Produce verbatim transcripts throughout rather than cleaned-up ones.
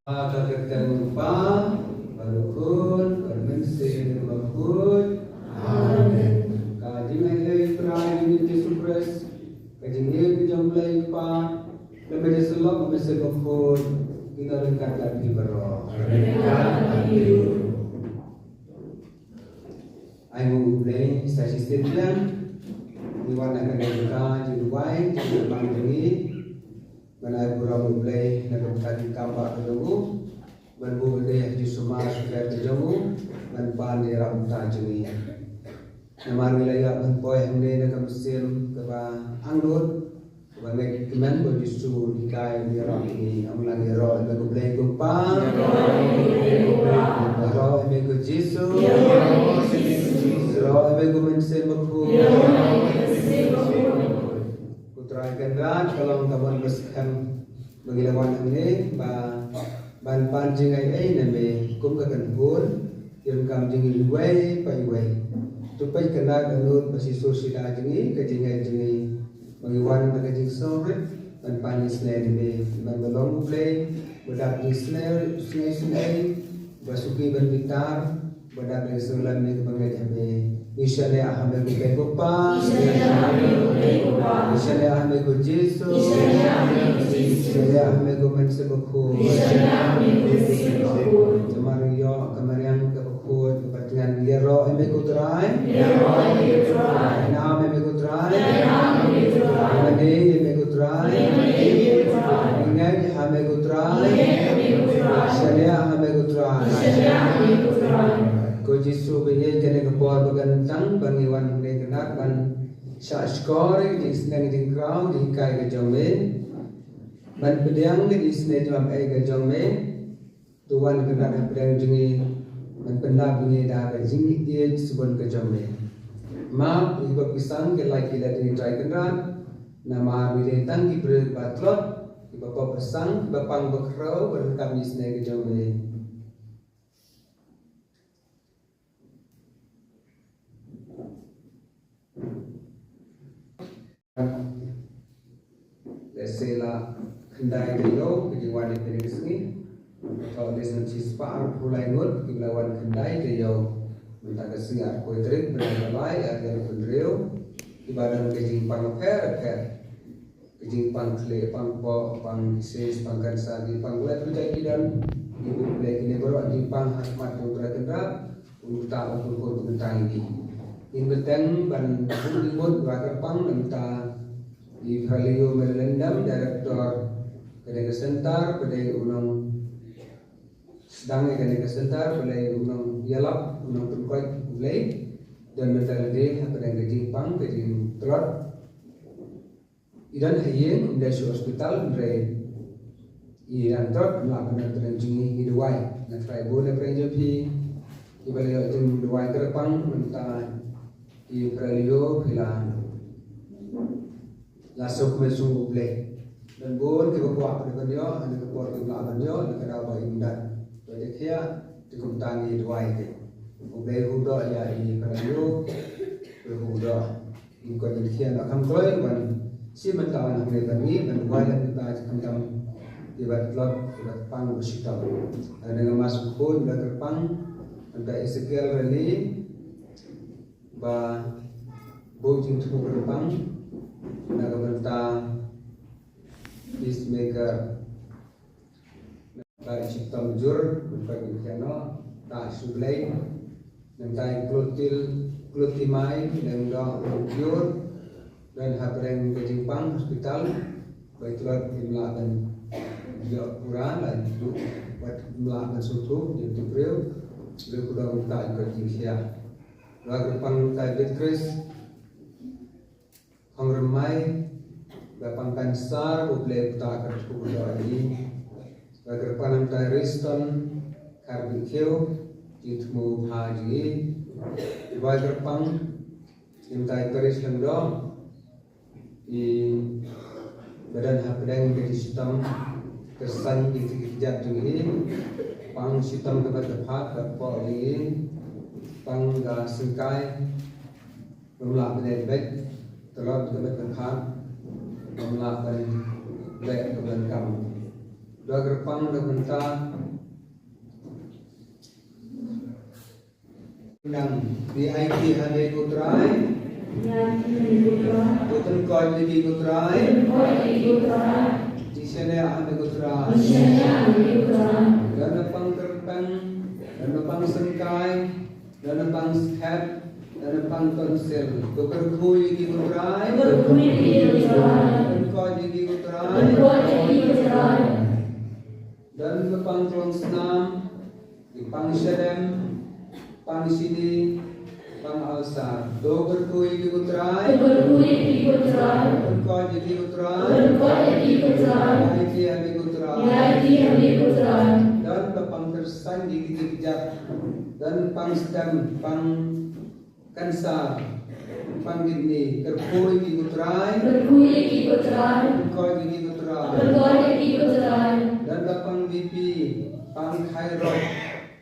Ha ka kyrteng u Kpa, bad u Khun, bad u Mynsiem Bakhuid. Amen. Ka jingaiei U Trai jong ngi Jisu Khrist, ka jingïeit ka jong U Blei U Kpa, lem bad ka jingïasyllok U Mynsiem Bakhuid, kin ïaryngkat bad phi baroh. Amen. Ai nguh U Blei, sa shisien biang ngi wan ha kane ka jingduwai jong ka jingpang jong ngi. Ban ai burom U Blei na ka bynta ki kam bah ka jong u. Ban buh ïa ka jingsumar shuh ka jong u. Ban pan ïa ka bynta jong ngi. Namar ngi la ïoh ban poi hangne na ka mynsiem kaba angnud, kaba ngeit kmen ba U Jisu u hikai, u ïaroh ïa ngi. Ngin ïaroh. Ïaroh ïa me ko Blei ko Kpa. Ïaroh ïa me ko Jisu. Ïaroh ïa me ko Mynsiem Bakhuid. Ko Trai Kynrad, ka long ka mon ba skhem ba ngi la wan hangne ba ban pan jingaiei na me kum ka kynhun, ki rukom jong ngi iwei pa iwei. To peit kynrad, angnud bad shisur shisha jong ngi, ka jingngeit jong ngi ba ngi wan da ka jingsngewrit ban pan isynei na me. Namar ba long U Blei ba dap jingsnei, snei, snei, ba suki ban bitar, ba dap da ka sngewlem ne ka bangeit ha me. Ngi shaniah ha me ko Blei ko Kpa. Ngi shaniah ha me ko Jisu. Ngi shaniah ha me ko Mynsiem Bakhuid. Namar ngi ïoh ka mariang kaba khuid kaba thngan. Ïaroh ïa me ko Trai. Ïaroh ïa me ko Trai. Ïainam ïa me ko Trai. Ïainam ïa me ko Trai. Ïamane ïa me ko Trai. Ïamane ïa me ko Trai. Ngeit ha me ko Trai. Ngeit ha me ko Trai. Shaniah ha me ko Trai. Shaniah ha me ko Trai. Ko Jisu ba ïeit, kane ka por ba kyntang ba ngi wan hangne kynrad ban shah shkor ïa ka jingsneng jingkraw jinghikai ka jong me. Ban pdiang ïa ka jingsneng jingmap ei ka jong me. To wan kynrad hapdeng jong ngi, ban pyndap ïa ngi da ka jingïeit shibun ka jong me. Map ïa kiba pyrshang ki lait ki let ïa ngi Trai Kynrad, namar ngi dei tang ki briew kiba tlot, kiba pop pyrshang, kiba pang ba khrew, ban kam ïa ka jingsneng ka jong me. Lehse la khyndai taïew ka jingwan ïa kane ka sngi. Ka dei san shispah arphew lai ngut kiba la wan khyndai taïew mynta ka sngi arphew tarik bnai ba lai arhajar arphew hynriew, kiba don ka jingpang pher pher. Ka jingpang khlieh, pang poh, pang sis, pang cancer, jingpang lait ruh jait ki don. Ngi buh Blei kine baroh jingpang ha khmat jong U Trai Kynrad. U Trai un kyrkhu bynta ïa ngi. Ngin bteng ban buh jingmut ba kyrpang na bynta i Phralio Merlendam, Director ka dei ka Center, ka dei u nong Tang ïa kane ka center, balei u nongïalap, u nongpynkoit u Blei. Don mynta lade hapdeng ka jingpang, ka jingtlot. I don ha ïing, ym dei sha hospital, hynrei i dang tlot, ym lah ban don hapdeng jong ngi i duwai. Nga trai bun hapdeng jong phi kiba la ïoh jingduwai kyrpang, mynta i Brother Leo phi la la suk men suk U Blei. Don bun kiba kwah ban ïoh, ha kane ka por kim lah ban ïoh, na ka daw ba im don. Ba te khia, te kumta ngi duwai te. U Blei u doh ïa i Brother Leo, u doh. Ngi kwah ban khia na kham kloi ban shim bynta na kane ka ngi ban duwai lem bynta khamtam kiba tlot, kiba pang, ba shitom. Lada nga mas u khun ba kyrpang, mynta Ezekiel Rani, ba buh jingthmu kyrpang na ka bynta peacemaker. Ba i shitom jur, mynta i khia noh, ta shu Blei. Nangta i Klotil, Klotimai, nang doh jur, don hapdeng ka jingpang hospital. Ba i tlot im lah ban ïoh pura, la i duh, wat im lah ban sngewthuh, jingtip briew. Briew kudong ta i ka jingkhia. Ba kyrpang ta Beatrice Khongrymmai, ba pang kansar, U Blei u ta kyrkhu doh ïa i. Ba kyrpang nangta Riston Kharbynkhiew, jingthmu pha jong i. Ba kyrpang nangta i Paris Lyngdoh, i ba don hapdeng ka jingshitom, kyrsan ïa ki kjat jong i, pang shitom ka met ka phad, ka kpoh jong i, pang ka syngkai, ym lah ban leh beit, tlot ka met ka phad, ym lah ban leh ka donkam. Dua kyrpang da mynta, Nang, ngi aiti ha me ko Trai. Ngi aiti ha me ko Trai. To pynkoit ïa ki ko Trai. Pynkoit ïa ki ko Trai. Jingshaniah ha me ko Trai. Jingshaniah ha me ko Trai. Don na pang kyrpang, don na pang syngkai, don na pang skhem, don na pang tonsil. To kyrkhu ïa ki ko Trai. To kyrkhu ïa ki ko Trai. Pynkoit ïa ki ko Trai. Pynkoit ïa ki ko Trai. Don na pang klong snam, ki pang shadem, pang shini, pang ulcer. To kyrkhu ïa ki ko Trai. To kyrkhu ïa ki ko Trai. Pynkoit ïa ki ko Trai. Pynkoit ïa ki ko Trai. Ngi aiti ha me ko Trai. Ngi aiti ha me ko Trai. Don ba pang kyrsan ïa ki kjat. Don pang stem, pang kansar, pang kidney, kyrkhu ïa ki ko Trai. Kyrkhu ïa ki ko Trai. Pynkoit ïa ki ko Trai. Pynkoit ïa ki ko Trai. Don ba pang B P, pang thyroid,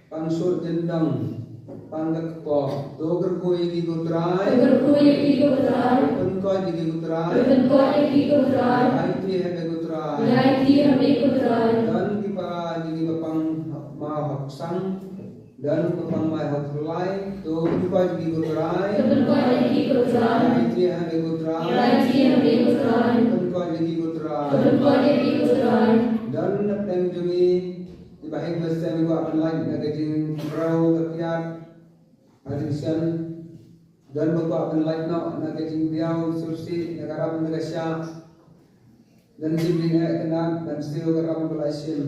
pang sut jyndong, pang ka kpoh. To kyrkhu ïa ki ko Trai. To kyrkhu ïa ki ko Trai. Pynkoit ïa ki ko Trai. Pynkoit ïa ki ko Trai. Aiti ha me ko Trai. Aiti ha me ko Trai. Don ki para jong ngi ba pang maw ha ksang. Don ba pang maw ha khlai, to pynkoit ïa ki ko Trai. To pynkoit ïa ki ko Trai. Aiti ha me ko Trai. Aiti ha me ko Trai. Pynkoit ïa ki ko Trai. To pynkoit ïa ki ko Trai. Don na pdeng jong ngi, kiba heh ba sem kwah ban lait na ka jingkhrew ka kiad, ka jingshem. Don ba kwah ban lait noh na ka jingbiaw syrsi, na ka ram na ka shah. Don jingbiang eh kynad ban siew ka ram ba la shim.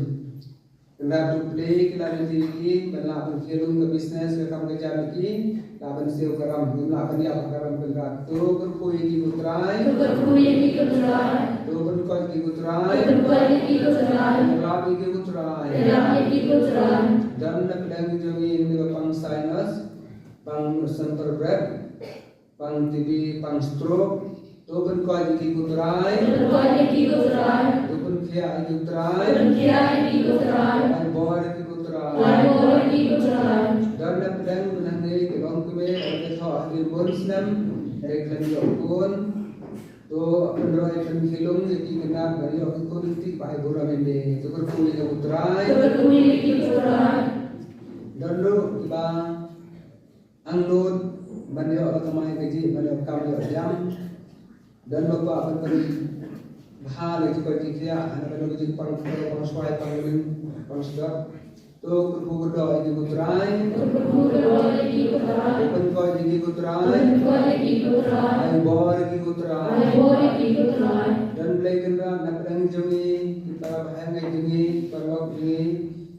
Kynrad u Blei ki la lynti ïa ki ban lah ban khie lum ka business ka kam ka jam ïa ki, lah ban siew ka ram, ngim lah ban ïap ha ka ram Kynrad. To kyrkhu ïa ki ko Trai. To kyrkhu ïa ki ko Trai. To pynkoit ïa ki ko Trai. To pynkoit ïa ki ko Trai. Ïarap ïa ki ko Trai. Ïarap ïa ki ko Trai. Don na pdeng jong ngi kiba pang sinus, pang central breath, pang T B, pang stroke. To pynkoit ïa ki ko Trai. To pynkoit ïa ki ko Trai. To pynkhiah ïa ki ko Trai. To pynkhiah ïa ki ko Trai. Ai bor ïa ki ko Trai. Ai bor ïa ki ko Trai. Don na pdeng mynne ki longkmie, ki thoh ha ki bun snem, hynrei khlem ïoh khun. To pynroi pynkhie lung ïa ki Kynrad ban ïoh ki khun, ki ba ai burom ïa me. To kyrkhu ïa ki ko Trai. To kyrkhu ïa ki ko Trai. Don ruh kiba angnud ban ïoh la kamai kajih, ban ïoh kam ïoh jam. Don ba kwah ban pynbha la ki jingkoit jingkhiah, hana ban ïoh ki jingpang kper, pang swai, pang ring, pang sdot. To kyrkhu kyrdoh ïa ki ko Trai. To kyrkhu kyrdoh ïa ki ko Trai. To pynkoit ïa ki ko Trai. To pynkoit ïa ki ko Trai. Ai bor ïa ki ko Trai. Ai bor ïa ki ko Trai. Don Blei Kynrad na pdeng jong ngi, ki para bahang jong ngi, paralok jong ngi.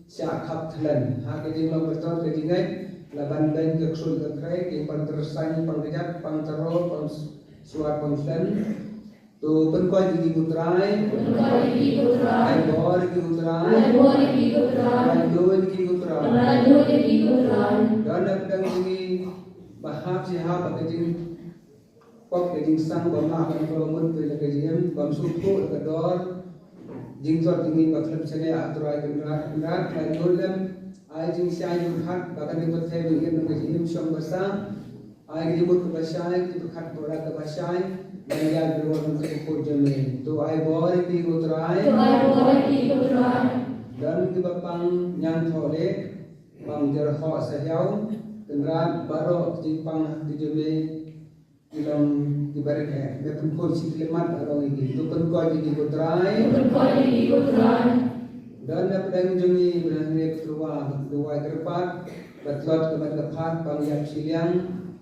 Shah khap thlen ha ka jinglong ka jingngeit, la ban beiñ ka ksuid ka khrei, jingpang tyrsañ, pang kjat, pang taro, pang suat, pang thlen. To pynkoit ïa ki, ko Trai. Pynkoit ïa ki, ko Trai. Ai bor ïa ki, ko Trai. Ai bor ïa ki, ko Trai. Ai bor ïa ki, ko Trai. Ai bor ïa ki, ko Trai. Don na pdeng jong ngi ba hap shi hap ka jing pop ka jingsang, bym lah ban khlem mut pynlong ka jingim, bym sngewthuh ka dor jingjot jong ngi ba khlem shaniah, ko Trai Kynrad. Kynrad, Trai, ai lem, ai jingshai jingpyrkhat ba kane ka pyrthei ban im ka jingim shong ba sah. Ai ka jingmut kaba shai, ka jingpyrkhat ba la kaba shai, ban ïaid bad ka jingpyrkhat jong me. To ai bor ïa ki, ko Trai. To ai bor ïa ki, ko Trai. Don kiba pang ñiangthoh leh, pang jer hoh sahiaw, Kynrad, baroh ki jingpang ha ki jong me ki long kiba rit eh. Me pynkhuid shi khyllipmat halor ngi, to pynkoit ïa ki, ko Trai. To pynkoit ïa ki, ko Trai. Don na pdeng jong ngi ba dang rieh tyrwa, duwai kyrpad, ba tlot ka met ka phad, pang ïap shiliang,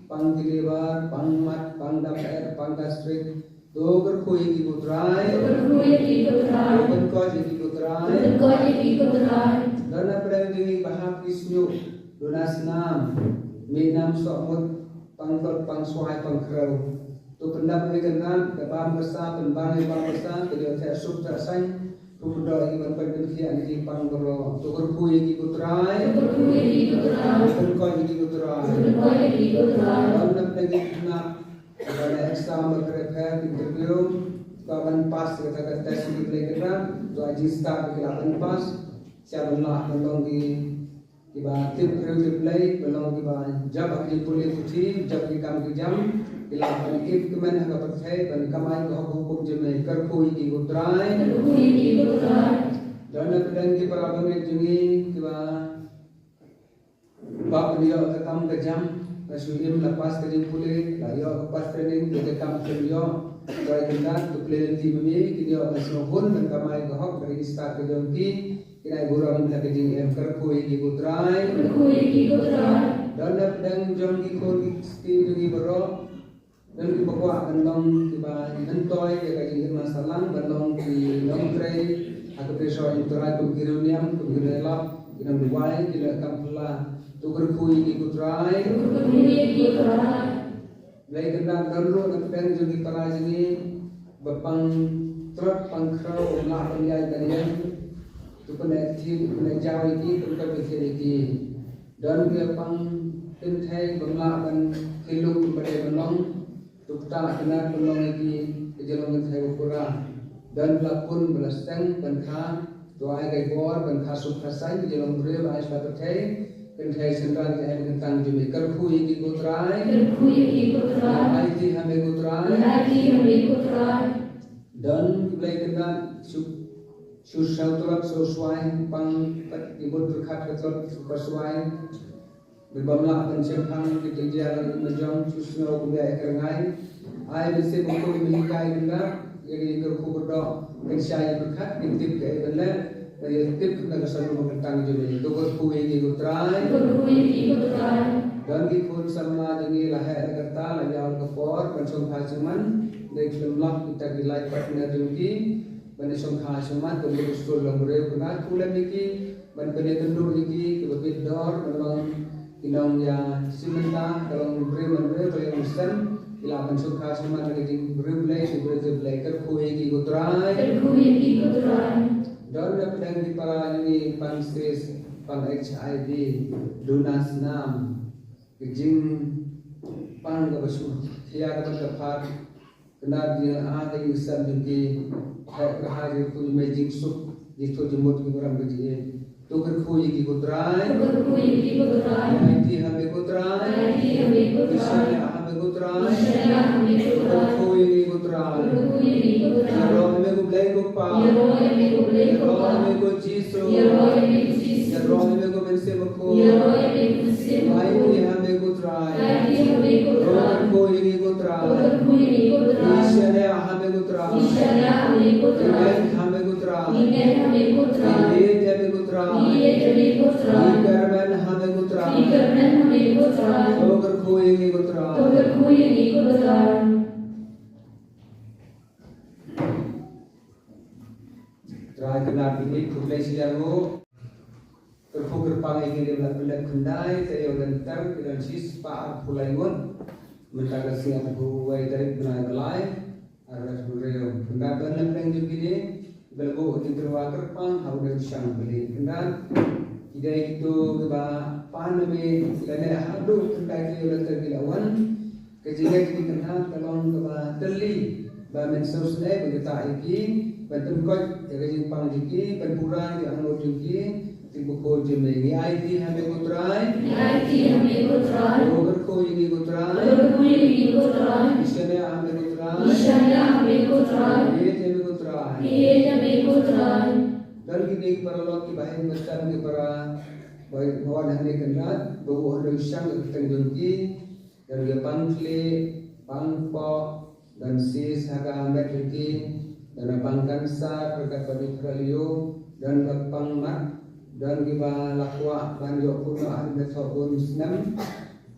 pang ki liver, pang mat, pang dap eh, pang gastric. To kyrkhu ïa ki, ko Trai. To kyrkhu ïa ki, ko Trai. To pynkoit ïa ki, ko Trai. To pynkoit ïa ki, ko Trai. Don na pdeng jong ngi ba hap ki shñiuh, duna snam, mih nam soh mut, pang tlot, pang swai, pang khrew. To pyndap ïa ki, Kynrad, da bam ka sa, pynbang ïa bam ka sa, to ïoh theh suk theh saiñ, to pyndoh ïa ki ban pyndonkhiah ïa ki pang baroh. To kyrkhu ïa ki, ko Trai. To kyrkhu ïa ki, ko Trai. To pynkoit ïa ki, ko Trai. To pynkoit ïa ki, ko Trai. Don na pdeng jong ngi ba la exam, ba kren pher, interview, ba ban pass ïa kata ka test, ko Blei Kynrad, to ai jingstad ba ki lah ban pass, sha ban lah ban long ki kiba tip briew tip Blei, ban long kiba jop ha ka jingpule puthi, jop ki kam ki jam, ki lah ban ïeit kmen ha ka pyrthei, ban kamai ka hok hukum jong me. Kyrkhu ïa ki, ko Trai. Kyrkhu ïa ki, ko Trai. Don na pdeng ki para bangeit jong ngi kiba pap ban ïoh ka kam ka jam, la shu im, la pass ka jingpule, la ïoh ka pass training, ka kam kim ïoh, Trai Kynrad, to pynlong ïa ki, ma me, kin ïoh ban sngewhun ban kamai ka hok, ka register ka jong ki, kin ai burom ha ka jingim. Kyrkhu ïa ki, ko Trai. Kyrkhu ïa ki, ko Trai. Don na pdeng jong ki khun ki kti jong ngi baroh, don kiba kwah ban long kiba myntoi ïa ka jingim ha sahlang, ban long ki nongtrei ha ka pyrshah jong u Trai kum ki riewniam, kum ki nonglap, ki nongduwai, ki leh kam phylla. To kyrkhu ïa ki, ko Trai. To kyrkhu ïa ki, ko Trai. Blei Kynrad, don ruh na pdeng jong ki para jong ngi ba pang tlot pang khrew, bym lah ban ïaid ban ïeng. To pyneh thied, pyneh jaw ïa ki, pyneh pyneh ïa ki. Don kiba pang kynthei bym lah ban kyllut kumba dei ban long. To ktah Kynrad pynlong ïa ki ka jinglong kynthei ba pura. Don ba la pun ba la seng ban kha, to ai ka bor ban kha suk kha saiñ ka jinglong briew, ai sha pyrthei. Kynthei shynrang ki ai ba kyntang jong me. Kyrkhu ïa ki, ko Trai. Kyrkhu ïa ki, ko Trai. Ai ti ha me, ko Trai. Ai ti ha me, ko Trai. Don Blei Kynrad, shu shu sngewtlot sngewswai, pang pat ki mut pyrkhat ka tlot ka swai. Bym lah ban shemphang ki jingïa la jong, shu sngew kumba ïa ka rngai. Ai Mynsiem Bakhuid ban hikai, Kynrad, ïa ki kyrkhu kyrdoh, kin shai ïa pyrkhat, kin tip kaei ban leh, ban ïa tip na ka shnong ba kyntang jong me. To kyrkhu ïa ki, ko Trai. Kyrkhu ïa ki, ko Trai. Don ki khun samla jong ngi la heh la kata, la ïaw la ka por ban shongkha shongman, dei khlem lap kita ki life partner jong ki ban ïa shongkha shongman kum ki skul longbriew, Kynrad, to lem ïa ki ban pynïakynduh ïa ki kiba bit dor ban long ki nongïasymbynta, ka long briew man briew, ka long sem, ki lah ban shongkha shongman da ka jingriewblei, jingriewblei. Kyrkhu ïa ki, ko Trai. Kyrkhu ïa ki, ko Trai. Don na pdeng ki para jong ngi pang SIDS, pang HIV, duna snam, ka jingpang kaba shu khia kaba ka phad, Kynrad, ïa ka jingsem jong ki, heh kyrhai jingkyrkhu jong me, jingsuk, jingthoh jingmut, ki burom ka jingim. To kyrkhu ïa ki, ko Trai. To kyrkhu ïa ki, ko Trai. Ai ti ha me, ko Trai. Ai ti ha me, ko Trai. Ïa shaniah ha me, ko Trai. Ïa shaniah ha me, ko Trai. To kyrkhu ïa ki, ko Trai. To kyrkhu ïa ki, ko Trai. Ïaroh ïa me ko Blei ko Pa. Ïaroh ïa me ko Blei ko Pa. Ïaroh ïa me ko Jisu. Ïaroh ïa me ko Jisu. Ïaroh ïa me ko Mynsiem Bakhuid. Ïaroh ïa me ko Mynsiem Bakhuid. Ai ti ha me, ko Trai. Ai ti ha me, ko Trai. To kyrkhu ïa ngi, ko Trai. To kyrkhu ïa ngi, ko Trai. Ïa shaniah ha me, ko Trai. Ïa shaniah ha me, ko Trai. Ïa ngeit ha me, ko Trai. Ïa ngeit ha me, ko Trai. Ïa leit ïa me, ko Trai. Ïa leit ïa me, ko Trai. Ïa kyrmen ha me, ko Trai. Ïa kyrmen ha me, ko Trai. To kyrkhu ïa ngi, ko Trai. To kyrkhu ïa ngi, ko Trai. Trai Kynrad, ngi khublei shiliang ruh. Pyrpang ïa kine ba la pyndep khyndai, te ïoh lynter ki don shispah arphew lai ngut. Mynta ka sngi arphew wei tarik bnai ba lai, arphew hynriew. Khyndai ban lem pdeng jong kine ba la buh ki tyrwa kyrpang ha u dei u shang bali. Khyndai ki dei kito kiba pan na me lane haduh khyndai ki ïoh lynter ki la wan. Ka jingngeit jong ki khyndai ka long kaba tylli ba men sngewsynei ban ktah ïa ki, ban pynkoit ïa ka jingpang jong ki, ban pura ïa ka angnud jong ki. Ki bakhuid jong me, ngi aiti ha me ko Trai. Ngi aiti ha me ko Trai. Ko kyrkhu ïa ngi ko Trai. Ko kyrkhu ïa ngi ko Trai. Ngi shaniah ha me ko Trai. Ngi shaniah ha me ko Trai. Ngi ïeit ha me ko Trai. Ngi ïeit ha me ko Trai. Don kine ki paralok kiba hynmen ki para ba wan hangne Kynrad, ba buh hynriew shang ka kyrteng jong ki. Don ki pang khlieh, pang poh, don cyst ha ka met jong ki, don pang cancer ryngkat bad u khralio, don ka pang mat, don kiba la kwah ban ïoh khun ha ka thoh bun snem.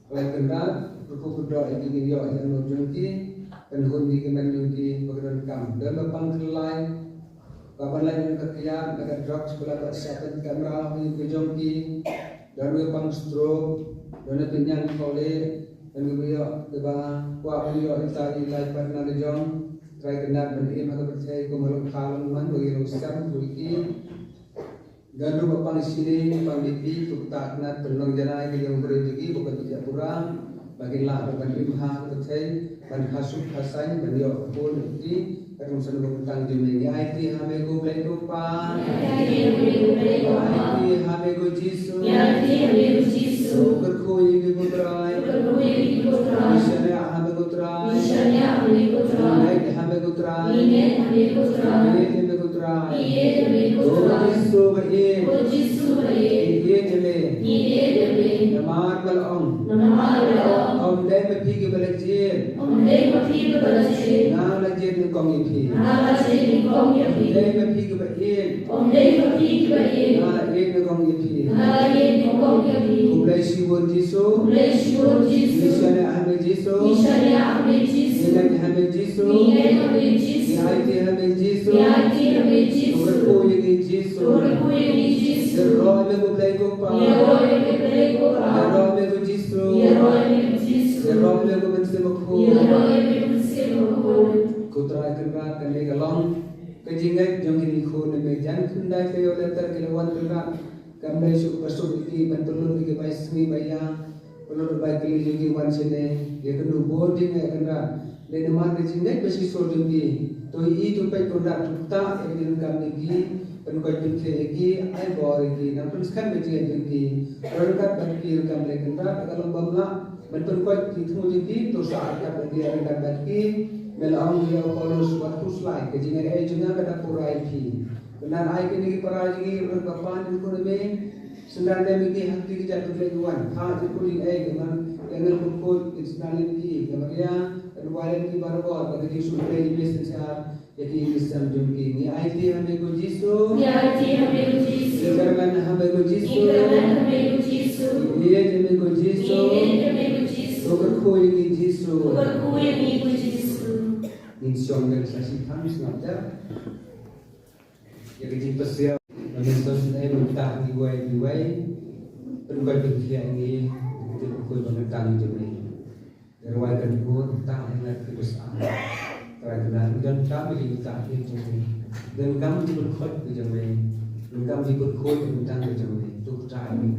Ko Trai Kynrad, kyrkhu kyrdoh ïa ki, ïoh ïa ka angnud jong ki, pynhun ïa ki hynmen jong ki ba ka donkam. Don ka pang khyllai, ka ban lait ïa ka kiad, ka drugs, ba la ka shah pynkamra ïa ka jong ki. Don ka pang stroke, don ka pynïang kawleh, don kiba ïoh, kiba kwah ban ïoh ïa ka life partner ka jong. Trai Kynrad ban im ha ka pyrthei kum ka long ka long man, ba ki long sem ruh ki. Don ruh ka pang shini, pang B P, to Trai Kynrad pynlong janai ka jong briew jong ki, ba kan ïa pura, ba kin lah ban im ha ka pyrthei, ban ha suk ha saiñ, ban ïoh khun ïa ki. Ka rung sha ka kyrteng jong me, ngi aiti ha me ko Blei ko Pa. Ngi aiti ha me ko Blei ko Pa. Ngi aiti ha me ko Jisu. Ngi aiti ha me ko Jisu. Kyrkhu ïa ngi ko Trai. Kyrkhu ïa ngi ko Trai. Ngi shaniah ha me ko Trai. Ngi shaniah ha me ko Trai. Ngi ngeit ha me ko Trai. Ngi ngeit ha me ko Trai. Ngi ngeit ha me ko Trai. Ngi ngeit ha me ko Trai. Ko Jisu ba ïeit. Ko Jisu ba ïeit. Ngi ïeit ïa me. Ngi ïeit ïa me. Namar ba la ong. Namar ba la ong. Ym dei ma phi kiba la jied. Ym dei ma phi kiba la jied. Nga la jied nyngkong ïa phi. Nga la jied nyngkong ïa phi. Ym dei ma phi kiba ïeit. Ym dei ma phi kiba ïeit. Nga la ïeit nyngkong ïa phi. Nga la ïeit nyngkong ïa phi. Khublei shibun Jisu. Khublei shibun Jisu. Ngi shaniah ha me Jisu. Ngi shaniah ha me Jisu. Ngi ngeit ha me Jisu. Ngi ngeit ha me Jisu. Ngi aiti ha me Jisu. Ngi aiti ha me Jisu. To kyrkhu ïa ngi Jisu. To kyrkhu ïa ngi Jisu. Ïaroh ïa me ko Blei ko Pa. Ïaroh ïa me ko Blei ko Pa. Ïaroh ïa me ko Jisu. Ïaroh ïa me ko Jisu. Ïaroh ïa me ko Mynsiem Bakhuid. Ïaroh ïa me ko Mynsiem Bakhuid. Ko Trai Kynrad, kane ka long ka jingngeit jong kine ki khun na me. Jan khyndai ki ïoh lynter ki la wan Kynrad. Kam dei shuh ba suk ïa ki ban pynlut ïa ki bai sngi bai ïa. Pynlut bai kylli jong ki wan shane. Ïa kano bun jingeh Kynrad. Dei namar ka jingngeit ba shisha jong ki. To ïohi, to peit Kynrad, to ktah ïa ki, donkam ïa ki, pynkoit pynkhiah ïa ki, ai bor ïa ki, nang pynskhem ka jingngeit jong ki. Ryngkat bad ki, donkam Blei Kynrad, ka long bym lah ban pynkoit ki thmu jong ki, to sah ryngkat bad ki, ryngkat bad ki. Me la ong ïa u Paulus, wat khuslai, ka jingaiei jong nga ka dang pura ïa phi. Kynrad, ai kine ki para jong ngi, ryngkat bad ki khun na me. Synran lem ïa ki ha kti ki jait ba khlieh ki wan. Phah jingkhuid jingaiei ki man, ïa ngi la pynkhuid, kin synran lem ïa ki, ïa Maria, ka duwai lem ïa ki barabor, ba ka jingsngewbha ïa ki synshar, ïa ki ïing ki sem jong ki. Ngi aiti ha me ko Jisu. Ngi aiti ha me ko Jisu. Ngi kyrmen ha me ko Jisu. Ngi kyrmen ha me ko Jisu. Ngi ïeit ha me ko Jisu. Ngi ïeit ha me ko Jisu. To kyrkhu ïa ngi Jisu. To kyrkhu ïa ngi ko Jisu. Ngin shong dang sa shi thang sngap da. Ïa ka jingpynshitom, ba men sngewsynei ban ktah ngi iwei pa iwei, pynkoit pynkhiah ngi, ïa ka jingpynkoit ba kyntang jong ngi. Ïa rwai kan bun, ktah ngi lad ki basa. Trai Kynrad, ngi donkam ïa ka jingktah jong ngi. Donkam jingpynkoit jong ngi. Donkam jingpynkoit kyntang jong ngi. To ktah ngi.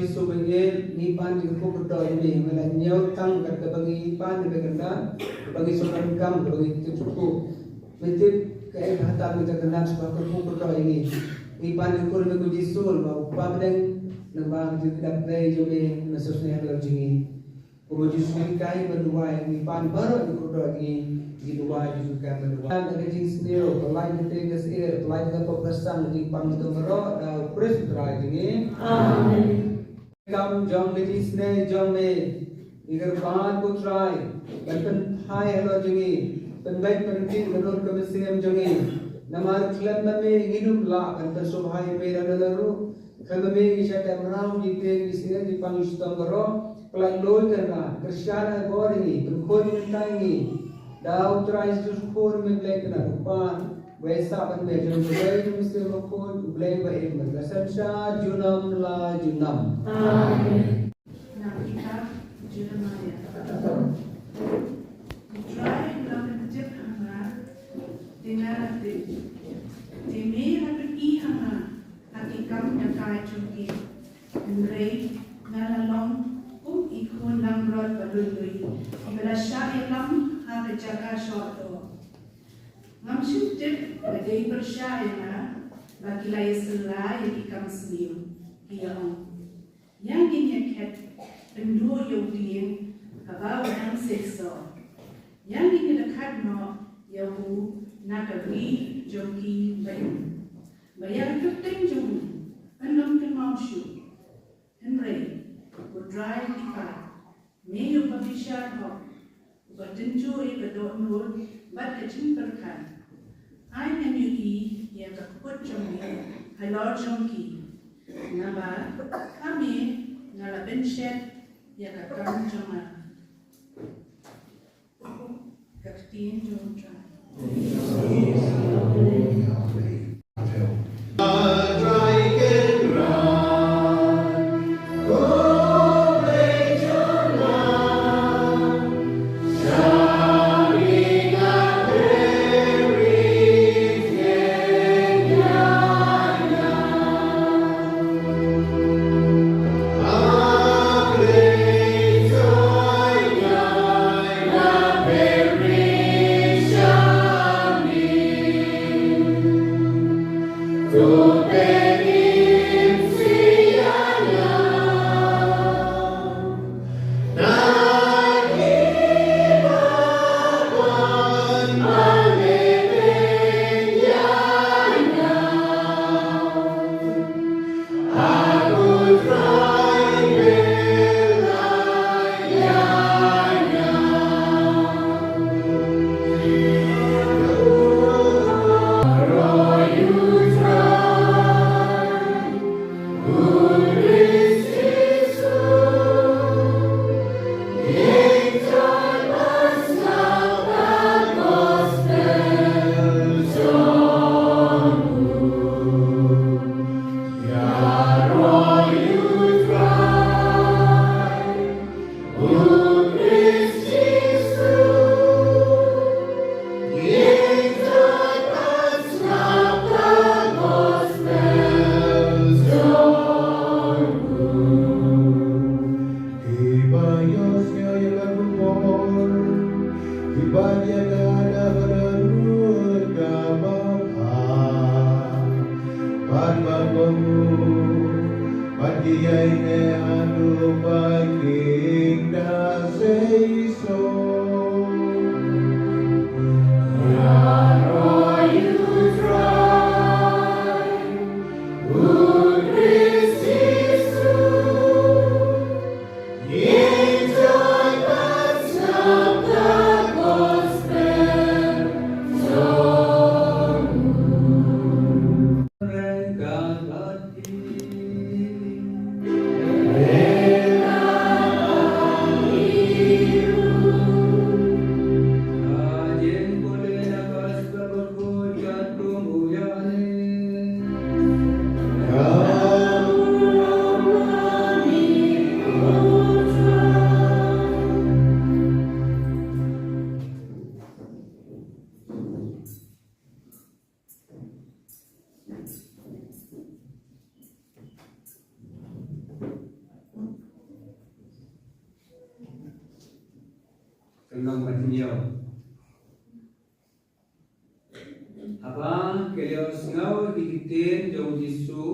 Jisu ba ngi, ngi pan ngi kyrkhu kyrdoh ïa me, me la ñiew tang kat kaba ngi pan ngi ba kyrdan, kaba ngi sngewkam, kaba ngi tip kyrkhu. Me tip kaei ba hata me ka kyrdan sngewkam kyrkhu kyrdoh ïa ngi. Ngi pan ngi kyrkhu ïa me ko Jisu, ba u pa bneng, nang ba ngi tip da pynlong ïa me, me sngewsynei halor jong ngi. Ko Jisu ngi kai ban duwai, ngi pan baroh ngi kyrdoh ïa ngi, ngi duwai Jisu kai ban duwai. Ngi ka jingsniew, pynlait ngi te ka sir, pynlait ka pop ka sang, ngi pan ngi tong baroh, da u Khrist u Trai jong ngi. Amen. Kam jong ka jingsnei jong me, ngi kyrpad ko Trai, ban pynphai halor jong ngi, pynbeit pynrkhie ka dur ka mynsiem jong ngi. Namar khlem ma me ngin ym lah ban pynsngewbha ïa me lano lano ruh. Khlem ma me ngi shah teh mraw, ngi tieng, ngi sir, ngi pang, ngi shitom baroh. Pynlait loi kyrdan, kyrshan ha bor ngi, pynkhuid mynta ngi. Da u Trai Jisu Khrist me Blei Kynrad u Kpa. Wei sah ban me jong u Blei, jong u Mynsiem Bakhuid, u Blei ba im bad ba synshar junom la junom. Amen. Na ka kitab Jeremaïah. U Trai u la pyntip ha nga, te nga la tip. Te me la pyni ha nga ha ki kam jong ki. Hynrei nga la long kum i khun langbrot ba lui lui, ba la shah ïalam ha ka jaka shoh doh. Ngam shym tip ba dei pyrshah ïa nga ba ki la ïasylla ïa ki kam sniew, ki ïa ong, ïa ngin ïa khet pynduh ïa u dieng haba u dang seisoh. Ïa ngin ïa dkhot noh ïa u na ka ri jong ki ba im, ba ïa ka kyrteng jong u yn ym kynmaw shuh. Hynrei, ko Trai ki paid, me ïa uba bishar hok, uba tynjuh ïa ka dohnud bad ka jingpyrkhat. Ai ngan ïohi ïa ka kput jong me halor jong ki. Naba ha me nga la pynshet ïa ka kam jong nga. Ka ktien jong U Trai. Kynnoh ba hynñiew. Haba ki la ïohsngew ïa ki ktien jong u Jisu,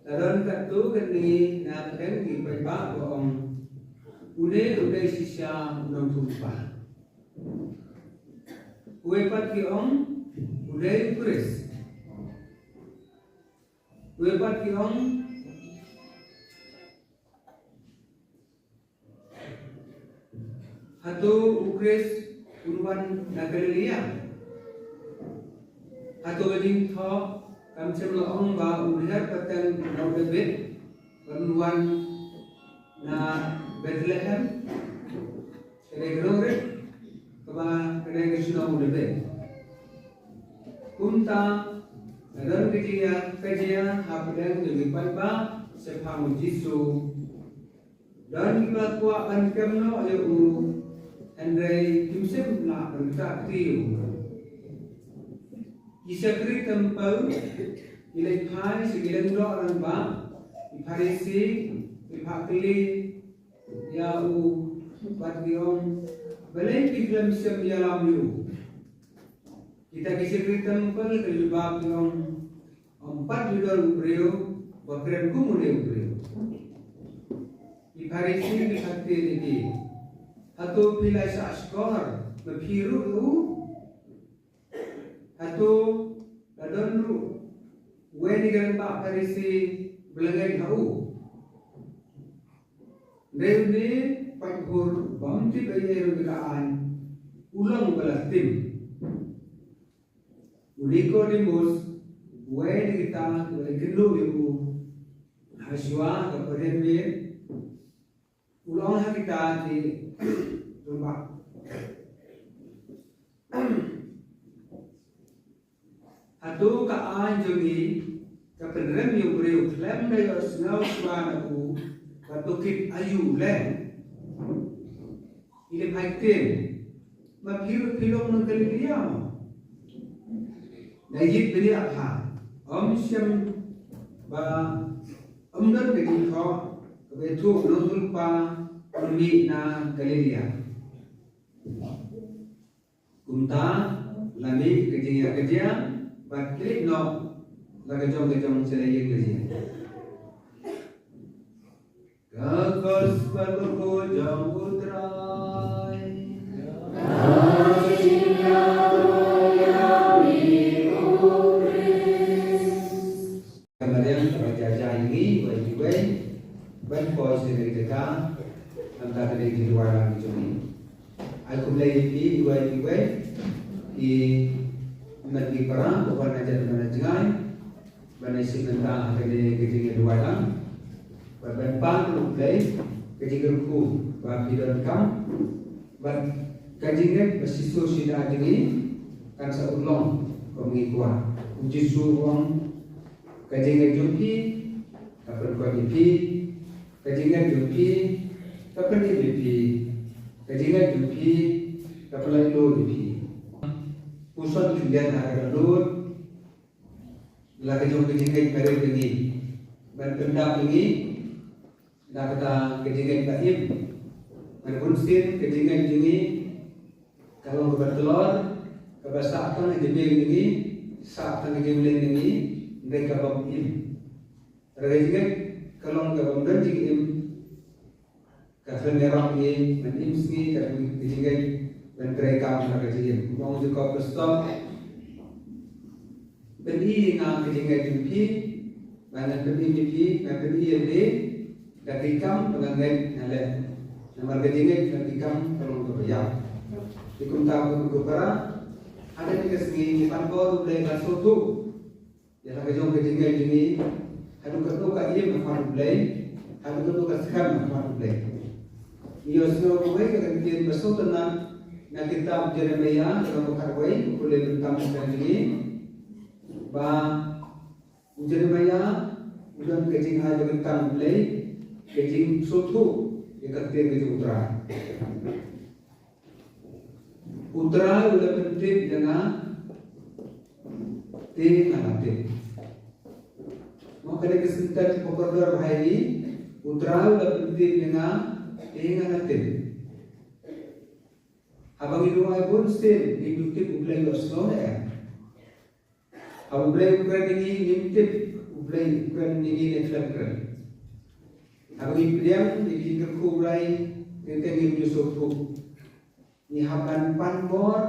la don katto katne na pdeng ki paidbah ba ong, "Une u dei shisha u nongthoh lypa." Uwei pat ki ong, "U dei u Khrist." Uwei pat ki ong, "Hato u Khrist un wan na Galilaïa? Hato ka jingthoh kam shym la ong ba un hiar pateng na u Dabid, ba un wan na Bethlehem?" Ka dei ka nongrim kaba ka dei ka shnong u Dabid. Kumta ka don ka jingïakajia hapdeng jong ki paidbah shaphang u Jisu. Don kiba kwah ban kem noh ïa u, hynrei kim shym lah ban ktah kti ïa u. Ki shakri templ ki leit phai sha ki lyngdoh rangbah, ki Pharisi, ki phah kylli ïa u bad ki ong, "Balei phi khlem shem ïalam ïa u?" Kita ki shakri templ ki jubab ki ong, "Ym pat ju don u briew ba kren kum une u briew." Ki Pharisi ki phah kylli ïa ki, "Hato phi la shah shkor ma phi ruh ïa u? Hato la don ruh uwei na ki rangbah Pharisi ba la ngeit ha u? Hynrei une paidbah bym tip ei ei ruh ïa ka aiñ, u long ba la tim." U Nikodemus, uwei na kita kiba la ïakynduh ïa u ha shuwa ka pyrthei miet, u la ong ha kita ki rangbah, "Hato ka aiñ jong ngi ka pynrem ïa u briew khlem da ïohsngew shuwa na u ba tohkit aïu u leh?" Ki la phai ktien, "Ma phi ruh phi long nong Galilaïa mo? Da ïit bniah bha, ym shym ba ym don ka jingthoh kaba ïathuh u nongthoh lypa un mih na Galilaïa." Kumta la mih ka jingïakajia bad ki leit noh la ka jong ka jong sha la ïing la jia. Ka Gospel bakhuid jong U Trai. Ka Mariam kaba jia jia ïa ngi iwei pa iwei ban poi sha kane ka jaka. Nangta ka dei ka jingduwai lang jong ngi. Ai khublei ïa phi iwei pa iwei, ki met ki para, ki para na jan na jngai, ban ïashim bynta ha kane ka jingïaduwai lang. Bad ban pan ïa U Blei ka jingkyrkhu ba phi donkam, bad ka jingngeit ba shisha shisha jong ngi kan sa urlong kum ngi kwah. U Jisu u ong, ka jingngeit jong phi ka pynkoit ïa phi, ka jingngeit jong phi ka pynim ïa phi, ka jingngeit jong phi ka pynlait luid ïa phi. Puson khyndiat ha ka dohnud la ka jong ka jingngeit ka ri ka ngi ban pyndap ïa ngi da kata ka jingngeit ba im. Ngan bunsien ka jingngeit jong ngi Ka long kaba tlot, kaba sah tang ka jingbiang jong ngi, sah tang ka jingleh jong ngi, hynrei ka bym im. Hynrei ka jingngeit ka long kaba ym don jingim, ka khlem ïarap ïa ngi ban im sngi, ka jingngeit ban trei kam ha ka jingim. Ong u Jakob Khristop, pyni ïa nga ka jingngeit jong phi, ba ngan pyni ïa phi, ngan pyni ïa lade da ki kam ba nga ngeit nga leh. Namar ka jingngeit bad ki kam ka long kaba ïap. Te kumta ko para, ha kane ka sngi ngi pan bor U Blei ban sngewthuh ïa la ka jong ka jingngeit jong ngi, haduh katno ka im ha khmat U Blei, haduh katno ka skhem ha khmat U Blei. Ngi ïohsngew kawei ka ktien ba sngewtynnat na kitab Jeremiah, lynnong ba khatwei, pule bynta ka jong ngi, ba u Jeremiah u don ka jingai ba kyntang U Blei, ka jingsngewthuh ïa ka ktien ka jong U Trai. U Trai u la pyntip ïa nga, te nga la tip. Mo, kane ka sentence ba kordor bha ïa ngi, U Trai u la pyntip ïa nga, te nga la tip. Haba ngi duwai bun sien, ngi ju tip U Blei u ïohsngew ne em? Haba U Blei u kren ïa ngi, ngim tip U Blei u kren ïa ngi ne khlem kren. Haba ngi pdiang ïa ki jingkyrkhu U Blei, teng teng ngim ju sngewthuh. Ngi hap ban pan bor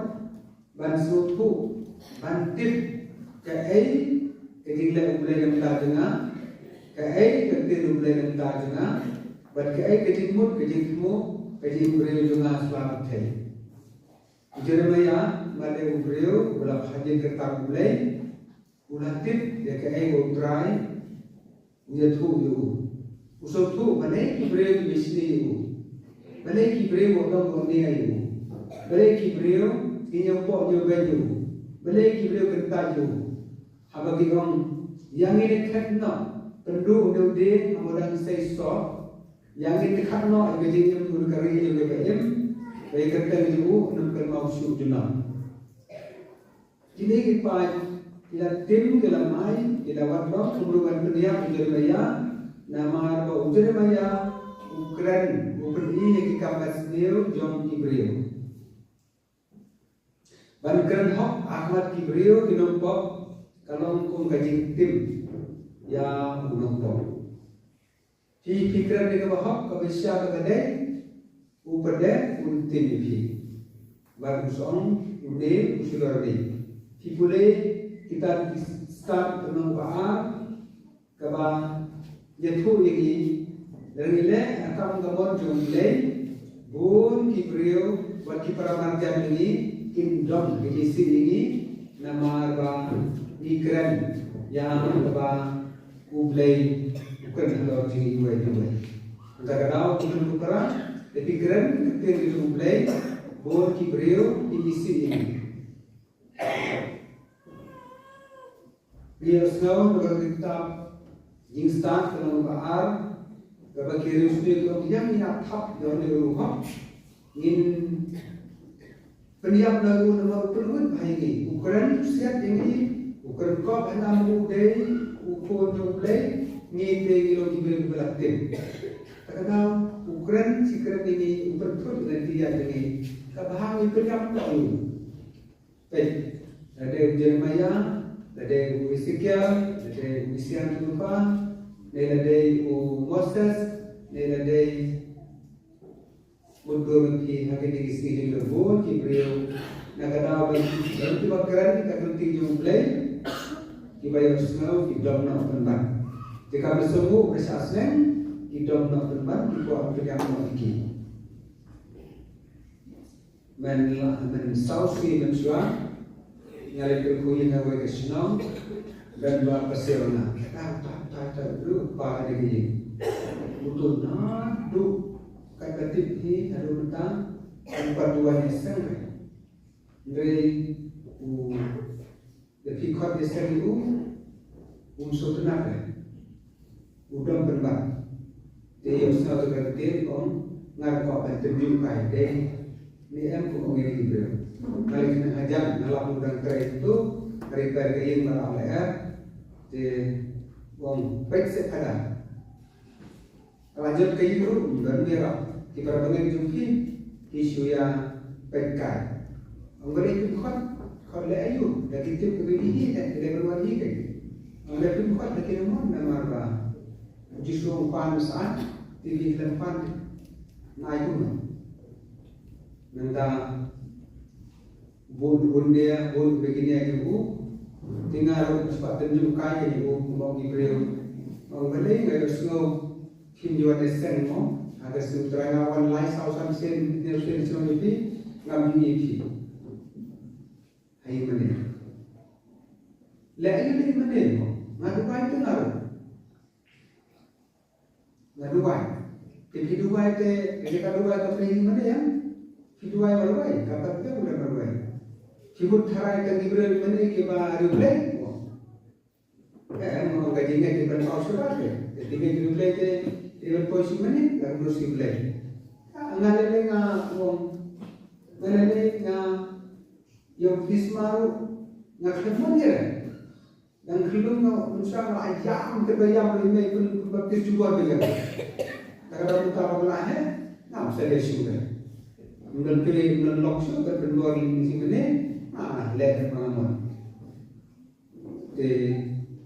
ban sngewthuh, ban tip kaei ka jingleh U Blei na ka bynta jong nga, kaei ka ktien U Blei na ka bynta jong nga, bad kaei ka jingmut, ka jingthmu, ka jingbriew jong nga shuwa pyrthei. U Jeremiah, ma dei u briew uba la phah jingkyrkhu U Blei, u la tip ïa kaei ba U Trai u ïathuh ïa u. U sngewthuh balei ki briew ki mishni ïa u, balei ki briew u ong u nia ïa u, balei ki briew ki ñiewpoh ñiewbeiñ ïa u, balei ki briew kyntait ïa u. Haba ki ong, ïa ngi ne khet noh, pynduh une u dieng ha madan seisoh, ïa ngi ne khet noh ïa ka jingim jong ka ri jong kiba im, ba ïa kyrteng jong u nym kynmaw shuh junom. Kine ki paid ki la tim, ki la mai, ki la wad lok kumno ban pynïap u Jeremiah, namar ba u Jeremiah u kren, u pyni ïa ki kam basniew jong ki briew. Ban kren hok ha khmat ki briew ki nongpop ka long kum ka jingtim ïa u nongpop. Phi, phi kren ïa kaba hok, kaba shisha, kaba dei, u pyndet, un tim ïa phi. Bad u song, u dei, u shlur dei. Phi pule kitab Stad lynnong ba ar, kaba ïathuh ïa ngi, lada ngi leh ïa ka kam ka mon jong U Blei, bun ki briew bad ki para marjan jong ngi kin don ki isih ïa ngi, namar ba ngi kren ïa kaba U Blei u kren halor jong ngi uwei pa uwei. Kata ka daw, ko para, lada phi kren ka ktien ka jong U Blei, bun ki briew kin isih ïa ngi. Ngi ïohsngew na ka kitab Jingstad lynnong ba ar, kaba ki riewsniew ki ong, ïa ngi ïa thap ïa une u ruh. Ngin pynïap noh ïa u namar u pynwit bha ïa ngi. U kren siat ïa ngi, u kren kop ha nam u dei u khun jong U Blei, ngi te ngi long ki briew kiba la tim. Kata ka daw, u kren shi kren ïa ngi, u pynthut ïa ngi, ïa ngi. Kaba ha ngi pynïap noh ïa u. Peit, lada dei u Jeremiah, lada dei u Esekiel, lada dei u Isaiah Jehova, ne lada dei u Moses, ne lada dei mutdur na phi ha kine ki sngi jong ngi, bun ki briew na ka daw ban, ban kiba kren ka ktien jong U Blei, kiba ïohsngew ki dom noh pynban. Te kaba sngewbha ba shah seng ki dom noh pynban, ki kwah pynïap noh ïa ki. Mynla, mynsaw sngi mynshuwa nga leit kyrkhu ïa kawei ka shnong, don ba pasiaw na. Ta ta ta ta, u pa ka dei ka ïing. U tu na du, ka ka tip hi, adu mynta, kan pat duwai ne seng re. Hynrei u Da phi khot ïa seng ïa u, um sngewtynnat re. U dom pynban. Te ïohsngew te ka ktien, ong, nga kwah ban tynjuh kai dei. Ne em, ko ong ïa ki briew. Nga leit kynnoh hajan, nga lap u dang trei tu, ka repair ka ïing ba la lyer. Te ong, peit seh phada. Ka la jot ka ïing ruh, ym don ïarap. Ki para bangeit jong phi, ki shu ïa peit kai. Ong ba leh pynkhot, khot leh aïu, da ki tip ka dei hi, da ki leh ban wan hi ka. Ong leh pynkhot da ki mon namar ba U Jisu ong pan sah, te ki leh pan. Nai kumno. Nangta bun bun dia, bun beginia ki bu. Te nga ruh spat tynjuh kai ki bu, ong ki briew. Ong ba leh nga ïohsngew Phim ju wan ïaseng mo, ha ka sien U Trai, nga wan lai saw san sien, hynñiew sien sien ïa phi, ngam ïohi ïa phi. Ha ïingmane. Leh ïa leh ïingmane mo, nga duwai te nga ruh. Nga duwai. Te phi duwai te, te ka duwai ka phi ïingmane ïa. Phi duwai marwei, ka pat te marwei. Phi mut tharai tang ki briew ïingmane kiba riewblei mo. Eh, mo ka jingngeit ban paw shuh ba te. Te jingngeit riewblei te, te ban poi shuh mane, ka mut shuh blei. Ah, nga lei lei nga ong, nga lei lei nga ïoh baptisma ruh, nga khlem mon ïa re. Dang khlem nga, nusha nga ïam te ba ïam lei mei pyn, pynbaptis jubor ba ïam. Ta ka dang uta ba la he, ngam sa leh shuh re. Ym don pyrshah, ym don lok shuh, ban pynbor lei shuh mane, ah, leh ba nga mon. Te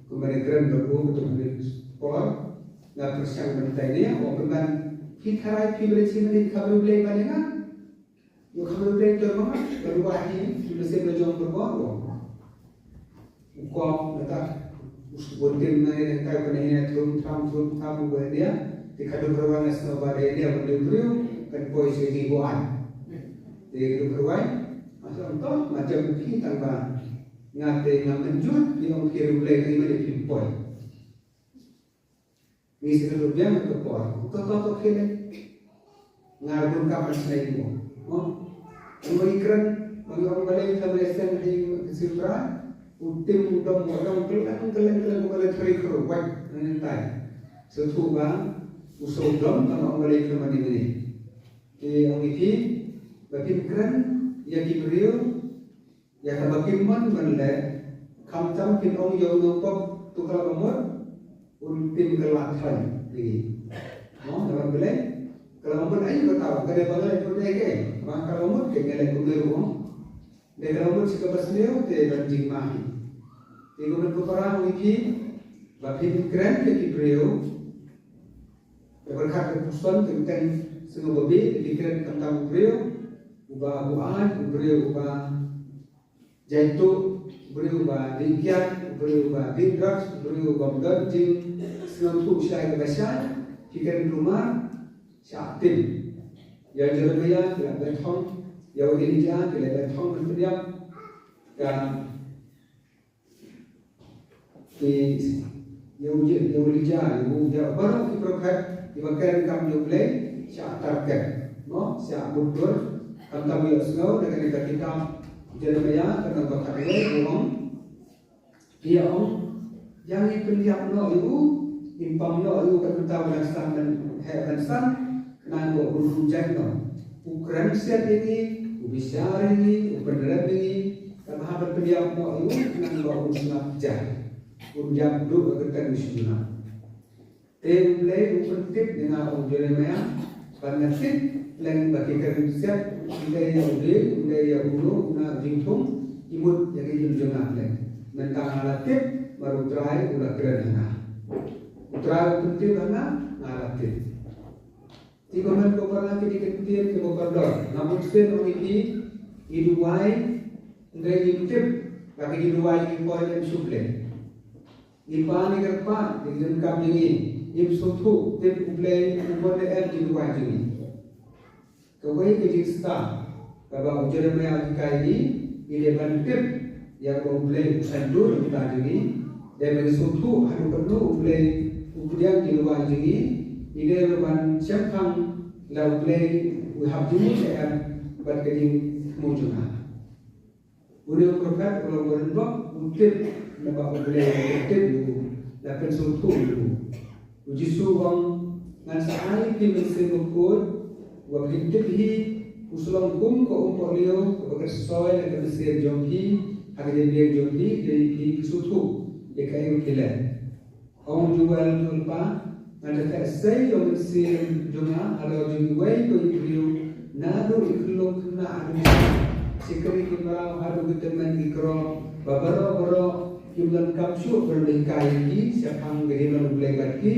kumba nga kren bad u, kumba nga por, nga pyrshang ban tai ne, o kumba phi tharai phi ba leit sha mane, kham riewblei mane nga. Ïoh kham riewblei te ma nga, ba ruh hi, phi ba sien ba jong ba por, o. U kong, nangta, u shu bun tim na ne, nangta, ba ne, thrum, thram, thrum, thram, u ba ne, te ka dum rawan na snow ba ne, ne, ba ne, briew, kan poi sha ki buan. Te ka dum rawan, ma sha ong to, ma jam phi tang ba. Nga te nga mynjur, ïa ong phi riewblei, nga ïa phi poi. Ngi sngewthuh biang ka por. Ka por ka khie leh. Nga bun kam ban snei mo. Mo. Mo i kren, mo i ong balei ka me seng hi ka sipra. U tim u dom u dom keleng keleng keleng u balei thari kru wai. Nang tai. Sngewthuh ba u sngewdom ka ong balei ka mani mani. Ki ong iti ba kin kren ïa ki briew. Ïa kaba kim mon ban leh, khamtam kin ong ïa u nongpop tu ka la ka mut, un tim ka la thrai ïa ngi. Mo, da ban balei, ka la ka mut ai ba tau, ka dei ba ngi leh pun dei ke, ba ka la ka mut ke ngi leh kumne ruh. Dei ka la ka mut shi kaba sniew te ban jingma hi. Te kumne ko para ngi ki, ba phin kren ïa ki briew, te pyrkhat ka puson te teng sngewbha ba phin kren khamtam u briew, uba buaid, u briew, uba Jaitu, u briew uba dih kiad, u briew uba dih drugs, u briew uba ym don jingsngewthuh shai kaba shai, phi kren kulmar, shah tim. Ïa u Jeremiah ki la beh thong, ïa u Elijah ki la beh thong ban pynïap. Ka Ki, ïa u, ïa u Elijah, ïa u, ïa baroh ki prophet kiba kren kam ïa U Blei, shah target, mo, shah bud dur, khamtam ïohsngew na kane ka kitab Jeremiah, ka lynnong ba khatwei, u ong, ïa ong, ïa ngi pynïap noh ïa u, ngin pam noh ïa u, ka kynta u dang sdang ban heh ban san, Khnang ba un rum jait noh. U kren siat ïa ngi, u bishar ïa ngi, u pynrem ïa ngi, kaba hap ban pynïap noh ïa u, khnang ba un sngap jait. Un ïap duh ha ka kyrteng U Jisu. Te U Blei u pyntip ïa nga, u Jeremiah, ba nga tip lem ba ki kren siat, ym dei ïa u dieng, ym dei ïa uno uno u jingthung, ki mut ïa ki jingthung jong nga lem. Mynta nga la tip, ba U Trai u la kren ha nga. U Trai u pyntip ha nga, nga la tip. Te kumne ko para, ki dei ki ktien kiba kordor. Nga bunsien ong ïa phi, ngi duwai, hynrei ngim tip ba ki duwai ki poi ne em sha U Blei. Ngi pan, ngi kyrpad, ngi donkam ïa ngi, ngim sngewthuh tip U Blei u poi ne em ki duwai jong ngi. Kawei ka jingstad kaba u Jeremiah u hikai ngi, ngi dei ban tip ïa kaba U Blei u sngewthuh ïa kita jong ngi. Dei ban sngewthuh haduh katno U Blei u pdiang ki duwai jong ngi. Ngi dei ruh ban shemphang lada U Blei u hap jingmut ne em bad ka jingthmu jong nga. Une u prophet u long u rangbah, u tip naba U Blei u tip ïa u, la pynsngewthuh ïa u. U Jisu u ong, ngan sa ai ïa phi Mynsiem Bakhuid, uba phin tip hi, u sa long kum ka umpohliew kaba kyrshoi na ka mynsiem jong phi, ha ka jingbiang jong phi, dei phi phi sngewthuh ïa kaei ba phi leh. Ong Joel, Joel pa, ngan sa theh sei ïa u Mynsiem jong nga halor jong iwei pa iwei u briew, naduh i khyllung khynnah haduh i Shakri ki mraw haduh ki tymmen ki kro, ba baroh baroh kim donkam shuh ban leh kai ïa ki shaphang ka jingmane U Blei bad ki.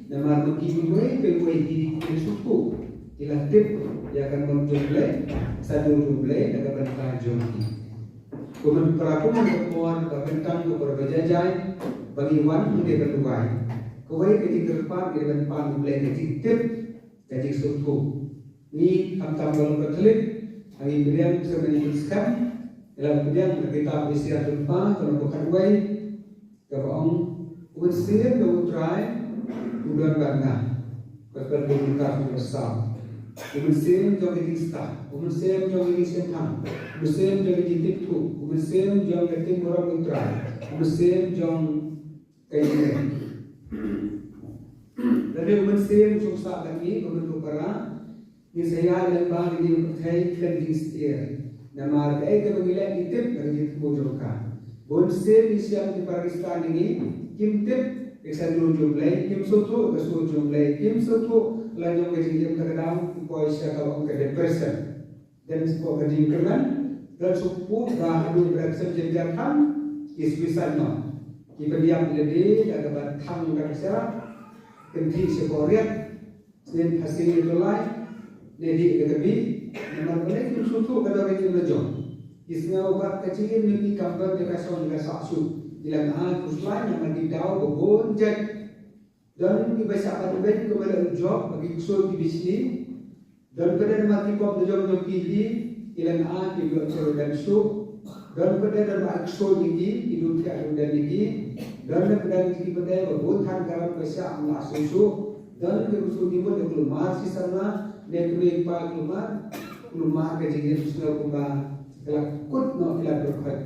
Namar ma ki iwei pa iwei hi ki sngewthuh, ki la tip ïa ka mon jong U Blei, ka saiñdur jong U Blei na ka bynta jong ki. Kumne para kumne ka por ba kyntang ka por ba jai jai ba ngi wan ngi dei ban duwai. Kawei ka jingkyrpad ngi dei ban pan U Blei ka jingtip, ka jingsngewthuh. Ngi khamtam ba long Katholik, ha ngi pdiang sa ka jingskhem, ïa la pdiang na ka kitab Isaïah lynnong ba khatwei, kaba ong, U Mynsiem jong U Trai u don bad nga. Gospel jong u Lukas lynnong ba saw. U mynsiem jong ka jingstad, u mynsiem jong ka jingshemphang, u mynsiem jong ka jingtip thuh, u mynsiem jong ka jingburom U Trai, u mynsiem jong ka jingim. Lada u mynsiem u sngewsih bad ngi, kumne ko para, ngi sa ïaid lyngba ïa ka jingpyrthei khlem jingsyier. Namar kaei kaba ngi leh ngi tip na ka jingthmu jong ka. Bun sien ngi shem ki para Khristan jong ngi, kim tip ïa ka saiñdur jong U Blei, kim sngewthuh ïa ka sur jong U Blei, kim sngewthuh la jong ka jingim, ta ka daw ki poi sha kaba ong ka depression. Don shuh ka jingkyrmen, don shuh ba haduh ba dang shem jynjar than, ki suicide noh. Ki pynïap ïa lade da kaba thang da ka sharap, kynthih sha ka riat, sien phasi ïa ka lai, ne dih da ka bih, namar balei kim sngewthuh ka dohnud jong U Blei. Ki sngew ba ka jingim jong ki kam don jaka shong jaka sah shuh. Ki la ai khuslai namar ki daw ba bun jait. Don kiba shah ban beiñ kumba leh u Job ba ki ksuid ki bishni. Don pat de namar ki pop da jong jong ki hi, ki la ai ki ïoh shuh rudan shuh. Don pat de don ba ksuid ïa ki, ki dum thiah rudan ïa ki. Don pat de ki pat de ba bun than ka ram ba shah ym lah shuh shuh. Don ki ksuid ki mut da kulmar shi samla, ne kmie kpa kulmar, kulmar ka jingim sngewbha kumba ka la kut noh ki la pyrkhat.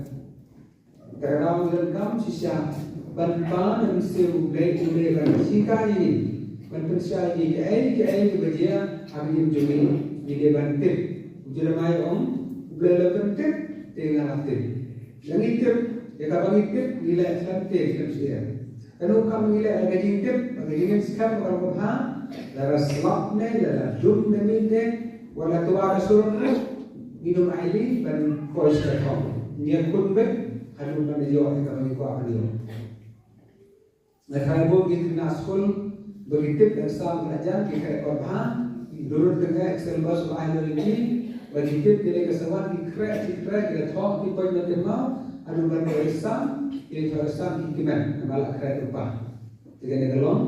Ka daw ngi donkam shisha ban pan U Mynsiem U Blei, U Blei ban hikai ïa ngi, ban pynshai ïa ngi kaei kaei kaba jia ha ka jingim jong ngi, ngi dei ban tip. U Jeremaïah u ong, U Blei u la pyntip, te nga la tip. Ïa ngi tip, ïa kaba ngi tip ngi leh khlem te khlem syier. Kano kam ngi leh ïa ka jingtip, ïa ka jingim skhem, ka long ba bha, lada slap ne, lada dum ne miet ne, wat la twa ka sur ruh, ngin ym ailad ban poi sha ka thong. Ngi ïakhun beit haduh ban ïoh ïa kaba ngi kwah ban ïoh. Nga tharai bun ki khynnah skul ba ki tip ïa ka Salm khatjan ki khreh kor bha, ki durut ka ngi excel bas ba ai lo ki, ba ki tip ki leh ka sawat ki khreh ki khreh ki la thoh ki poi na kynmaw, haduh ban poi exam ki la thoh exam ki kmen namar la khreh lypa. Te kane ka long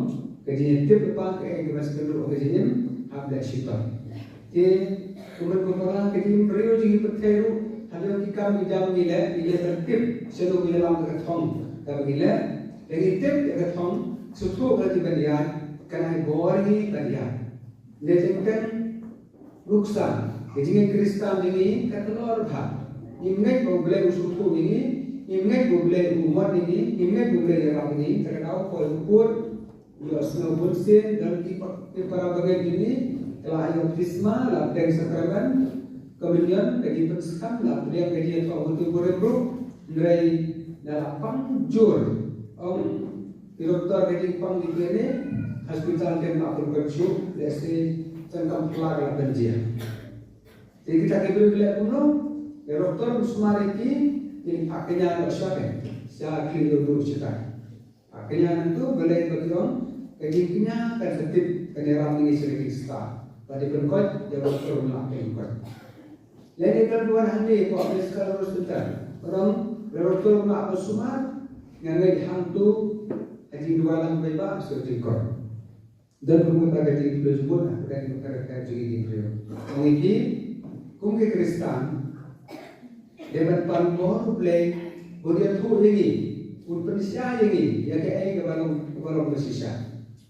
ka jingtip lypa kaei kaba sdang ruh ka jingim hap leh shitom. Te kumne ko para ka jingbriew jingpyrthei ruh, haduh ki kam ki jam ngi leh, ngi leh ban tip shano ngi ïalam ka thong kaba ngi leh. Lada ngi tip ïa ka thong, sngewthuh ka jingban ïaid, kan ai bor ngi ban ïaid. Lada jingteng Nuksan, ka jingim Khristan jong ngi ka tlor bha. Ngim ngeit ba U Blei u sngewthuh ïa ngi, ngim ngeit ba U Blei u mon ïa ngi, ngim ngeit ba U Blei u ïarap ïa ngi, ka daw poi u pud, ïohsngew bunsien, don ki pa-, ki para bangeit jong ngi, ki la ïoh baptisma, la pdiang sakramen, communion, ka jingpynskhem, la pdiang ka jingïathoh ha u Burom ruh, hynrei la pang jur. Ong Ki doktor ka jingpang ki kine, hospital kin ym pynpoi shuh, lehse san kam pla ka la pynjia. Te kita ki briew ki leh kumno, ki doktor ym sumar ïa ki, ki phah kñia noh sha ka, sha khlieh ruh sha ka. Phah kñia nangtu, balei ba ki ong, ka jingkñia kan sa tip, kan ïarap ïa ngi sha ka jingstad. Ba dei pynkoit, ïa doktor ym lah pynkoit. Lane don ruh hangne hapoh Medical Hospital. Ka ong, doktor ym lah ban sumar, nga ngeit hangtu, ha jingduwai lang paidbah, sa jingkoit. Don ruh mynta ka jingkylli jingmut, ha ka jingkylli jingmut. Ong ïa ki, kum ki Khristan, dei ban pan bor U Blei, bun ïathuh ïa ngi, bun pynshai ïa ngi, ïa kaei kaba long, kaba long ba shisha.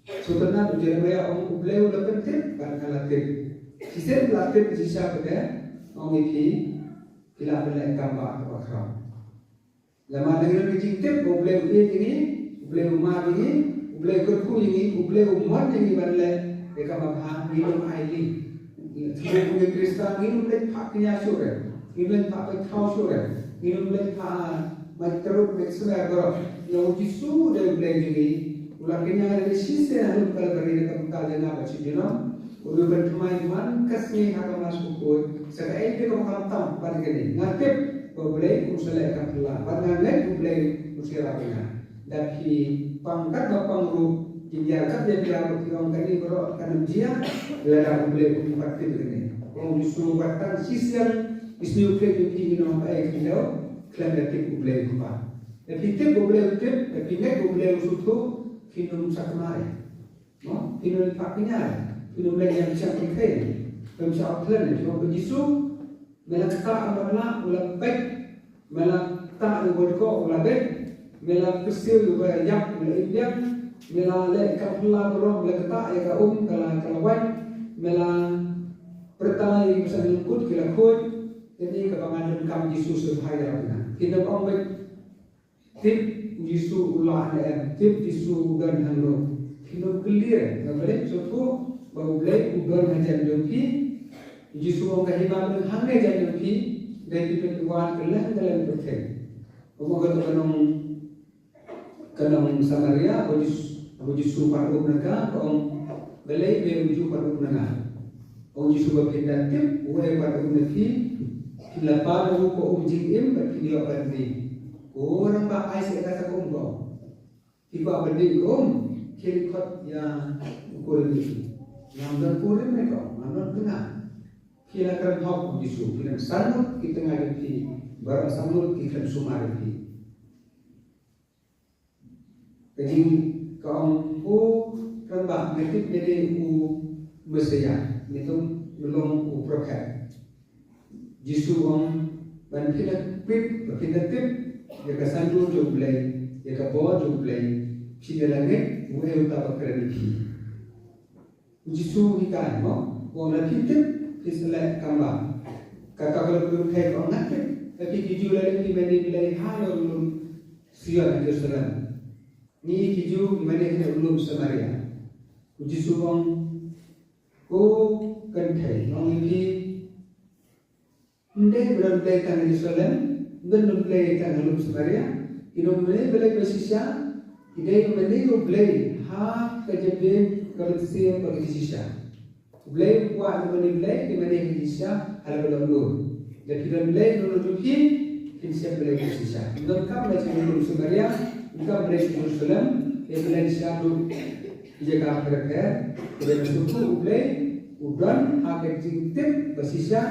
Sngewtynnat u Jeremaïah ong U Blei u la pyntip, bad nga la tip. Shisien la tip shisha pat de, ong ïa ki, ki lah ban leh kam ba, kaba khraw. Lada ngi don ka jingtip ba U Blei u ïeit ïa ngi, U Blei u map ïa ngi, U Blei u kyrkhu ïa ngi, U Blei u mon ïa ngi ban leh ïa kaba bha, ngim ai lad. Sngewbha kum ki Khristan, ngim leit phah kñia shuh re, ngim leit phah peit thaw shuh re, ngim leit phah mait tyrut mait smer baroh. Ïa U Jisu u dei U Blei jong ngi, u la kñia ïa ngi shisien ha Kalbari na ka bynta jong nga bad shi junom. U dei ban thymmai man ka sngi ha ka Mass bakhuid, sa kaei te kaba kham tam bad kane. Nga tip ba U Blei un sa leh ka phylla, bad nga ngeit U Blei un sa ïarap ïa nga. Da phi pang katba pang ruh, jingïarap jong phi ruh, phi ong kane baroh kan ym jia, lada U Blei um pat tip ïa kane. Ong U Jisu, wat tang shisien ki sniew khlieh jong phi ki ong ba ei, khlem da tip U Blei kumba. Da phi tip U Blei u tip, da phi ngeit U Blei u sngewthuh, phin ym sakma ei. Mo, phin ym pat kñia ei, phin ym leh ïa ka jingsngewthuh, phin ym shah khlem ei. Jong U Jisu, me la ktah ïa uba lah, u la peit, me la ktah ïa uba dkoh, u la beit, me la kyrsiew ïa uba ïap, u la im biang, me la leh ka phylla baroh, me la ktah ïa ka um, ka la, ka la wait, me la pyrta ïa kiba sah lyngkut, ki la khuid. Kane kaba nga donkam Jisu sngewbha ïarap ïa nga. Phin ym ong beit, tip U Jisu u lah ne em, tip Jisu u don hangno. Phin ym clear, nga balei sngewthuh ba U Blei u don hajan jong phi. U Jisu u ong ka hima ka don hangne hajan jong phi, dei phi pynwan kylleng kylleng pyrthei. Ong ka to ka nong, ka nong Samaria, U Jisu, U Jisu pat u ong na ka, ka ong balei me U Jisu pat u ong na nga. Ong Jisu ba phin da tip uei pat u ong na phi, phin la pan u ka um jingim bad phin ïoh ban dih. Ko rangbah, ai seh ka sa ka um ko. Phi kwah ban dih ka um, khie khot ïa u kurim jong phi. Ngam don kurim ne ko, ngam don tnga. Phi la kren hok, ong Jisu, phin ym san ngut ki tnga jong phi, baroh san ngut ki kren sumar ïa phi. Ka jing, ka ong, ko rangbah, nga tip me dei u Messaïah, me dei, me long u prophet. Jisu u ong ban phin da tip, ba phin da tip ïa ka sandur jong U Blei, ïa ka bor jong U Blei, phin da la ngeit uei uta ba kren ïa phi. U Jisu u hikai mo, u ong lada phi tip, phi sa leh kam ba. Kata ka la pynkhei ka ong nga tip, lada phi ki Jiw, lada phi mane Blei ha lum Sion ha Jerusalem. Ngi ki Jiw ngi mane ha lum Samaria. U Jisu u ong, ko kynthei, nga ong ïa phi, ym dei ba don Blei tang ha Jerusalem, ym don Blei tang ha lum Samaria. Ki nongmane Blei ba shisha ki dei ba mane ïa U Blei ha ka jingbieit, ka mynsiem bad ka jingshisha. U Blei u kwah ngi mane Blei, ngi mane ha ka jingshisha ha lade ba don lum. Lada phi don Blei ha lum jong phi, phin shem Blei ba shisha. Ym donkam Blei sha lum Samaria, ym donkam Blei sha Jerusalem, Blei shisha duh ïa ka pyrkhat, kaba nga sngewthuh U Blei u don ha ka jingtip ba shisha,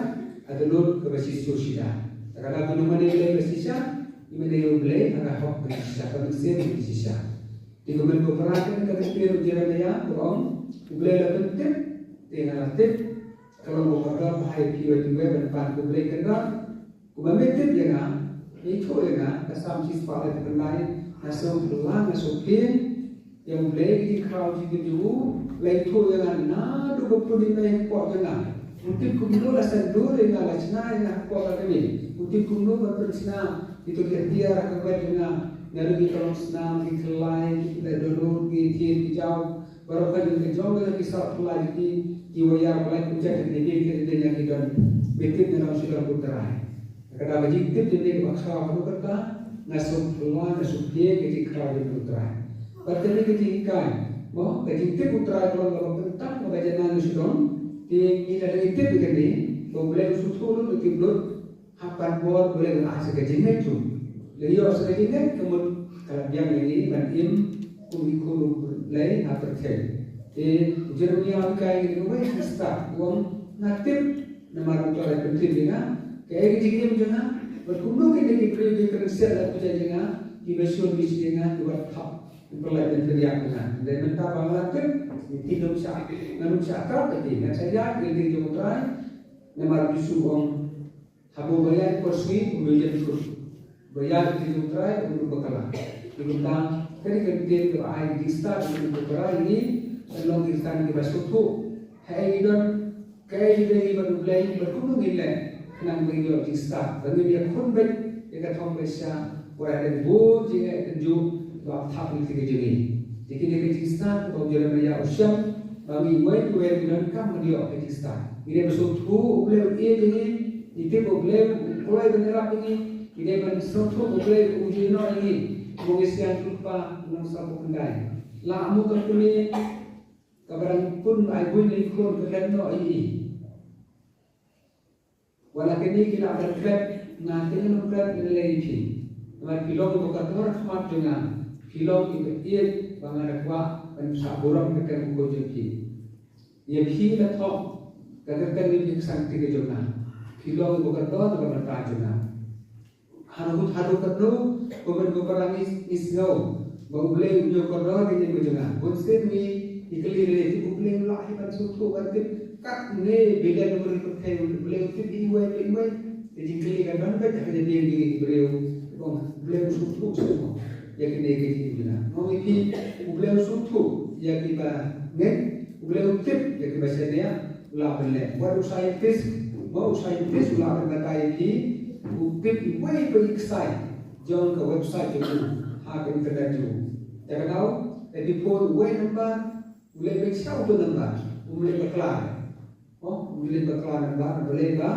ha ka lut kaba shisha shisha. Te ka dei ba ngi mane Blei ba shisha, ngi mane ïa U Blei ha ka hok ba shisha, ka mynsiem ba shisha. Te kumne ko para, kane ka ktien u Jeremaïah ka ong, U Blei u la pyntip, te nga la tip, ka long ko kordor ba ha ïa phi wei phi wei ban pan ko Blei Kynrad. Kumba me tip ïa nga, me ithuh ïa nga, ka Salm shispah laiphew khyndai, nga sngewphylla, nga sngewphieng ïa U Blei, ka jingkhraw jingkynjah jong u la ithuh ïa nga naduh ba pun ïa me ha kpoh jong nga. U tip kumno la sandor ïa nga, la shna ïa nga ha kpoh ka kmie. U tip kumno ban pynshna kito ki hatiar ha ka wet jong nga, naduh ki tolong snam, ki khlai, ki khlai dohnud, ki thied, ki jaw. Baroh ka jong ka jong ka ki saw phylla jong ki, ki wayar, ba la ki kjat ki dei ki dei ïa ki don. Me tip, nga long shadong U Trai. Ka dei ka jingtip jong me kaba khraw haduh katta, nga sngewphylla, nga sngewphieng ka jingkhraw jong U Trai. Bad kane ka jinghikai, mo, ka jingtip U Trai ka long kaba kynta kaba janai shadong. Te ngi la dang tip ïa kane, ba U Blei u sngewthuh lut ïa ki blud, hap ban bor, U Blei un ai sa ka jingngeit jong u. Lada ïoh sa ka jingngeit, ka mut ka la biang ïa ngi ban im kum ki khun U Blei ha pyrthei. Te u Jeremaïah u hikai ïa ngi uwei u stad, u ong nga tip namar U Trai u pyntip ïa nga, kaei ka jingim jong nga, bad kumno kine ki briew ki kren siat la puja ïa nga, kiba shun bishni ïa nga, ki wad thap, ki pynlait ban pynïap ïa nga. Hynrei mynta ba nga la tip, ngi ym shah, ngan ym shah trap ïa ki, ngan shah ïaid ha lynti jong U Trai. Namar U Jisu u ong, haba u ba ïaid por sngi, un ym ïeng kut. Ba ïaid ha lynti jong U Trai, un ym bakla. Te kumta, kane ka ktien kaba ai jingstad, kaba ai ïa ngi, ban long ki khristan kiba sngewthuh ha ei ngi don, kaei ngi dei bad U Blei, bad kumno ngin leh khnang ba ngin ïoh jingstad, ba ngin ïakhun beit ïa ka thong ba shisha, wat la dang bun jingeh tynjuh ba ap thap ha ka lynti ka jong ngi. Te kane ka jingstad kaba u Jeremaïah u shem, ba ngi uwei pa uwei ngi donkam ban ïoh ka jingstad. Ngi dei ban sngewthuh U Blei u ïeit ïa ngi, ngi tip U Blei u kloi ban ïarap ïa ngi, ngi dei ban sngewthuh U Blei u ju ïehnoh ïa ngi. Kumba ngi sngewthuh, Kpa, nong sawphew khyndai. Lah mo ka kmie, Kaba dang pun ai buin ïa i khun ka klet noh ïa i. Wat la kine ki lah ban klet, nga te ngam klet lei lei ïa phi. Namar phi long iba kordor ha khmat jong nga. Phi long iba ïeit ba nga da kwah ban sa burom kyrteng u khun jong phi. Ïa phi la thoh ka kyrteng ïa phi ha ka sangti ka jong nga. Phi long iba kordor ha ka bynta jong nga. Haduh, haduh katno, ko myn ko para ngi, ngi sngew ba U Blei u ïoh kordor ïa kine ki jong nga. Bun sien ngi, ngi kylli lei, U Blei u lah hi ban sngewthuh ban tip katne billion number pyrthei, U Blei u tip iwei pa iwei. Te jingkylli ka don beit ha ka jingim jong ngi ki briew. Ong, U Blei u sngewthuh sngewthuh ïa kine ki jingim jong nga. Nga ong ïa phi, U Blei u sngewthuh ïa kiba ngeit, U Blei u tip ïa kiba shaniah, u lah ban leh. Wat u scientist, ba u scientist u lah ban batai ïa phi, u tip iwei pa i ksai jong ka website jong u ha ka internet jong u. Te ka daw, te phi phone uwei number, u leh beit sha uto number, um leh bakla. Oh, um leh bakla number, u leh ba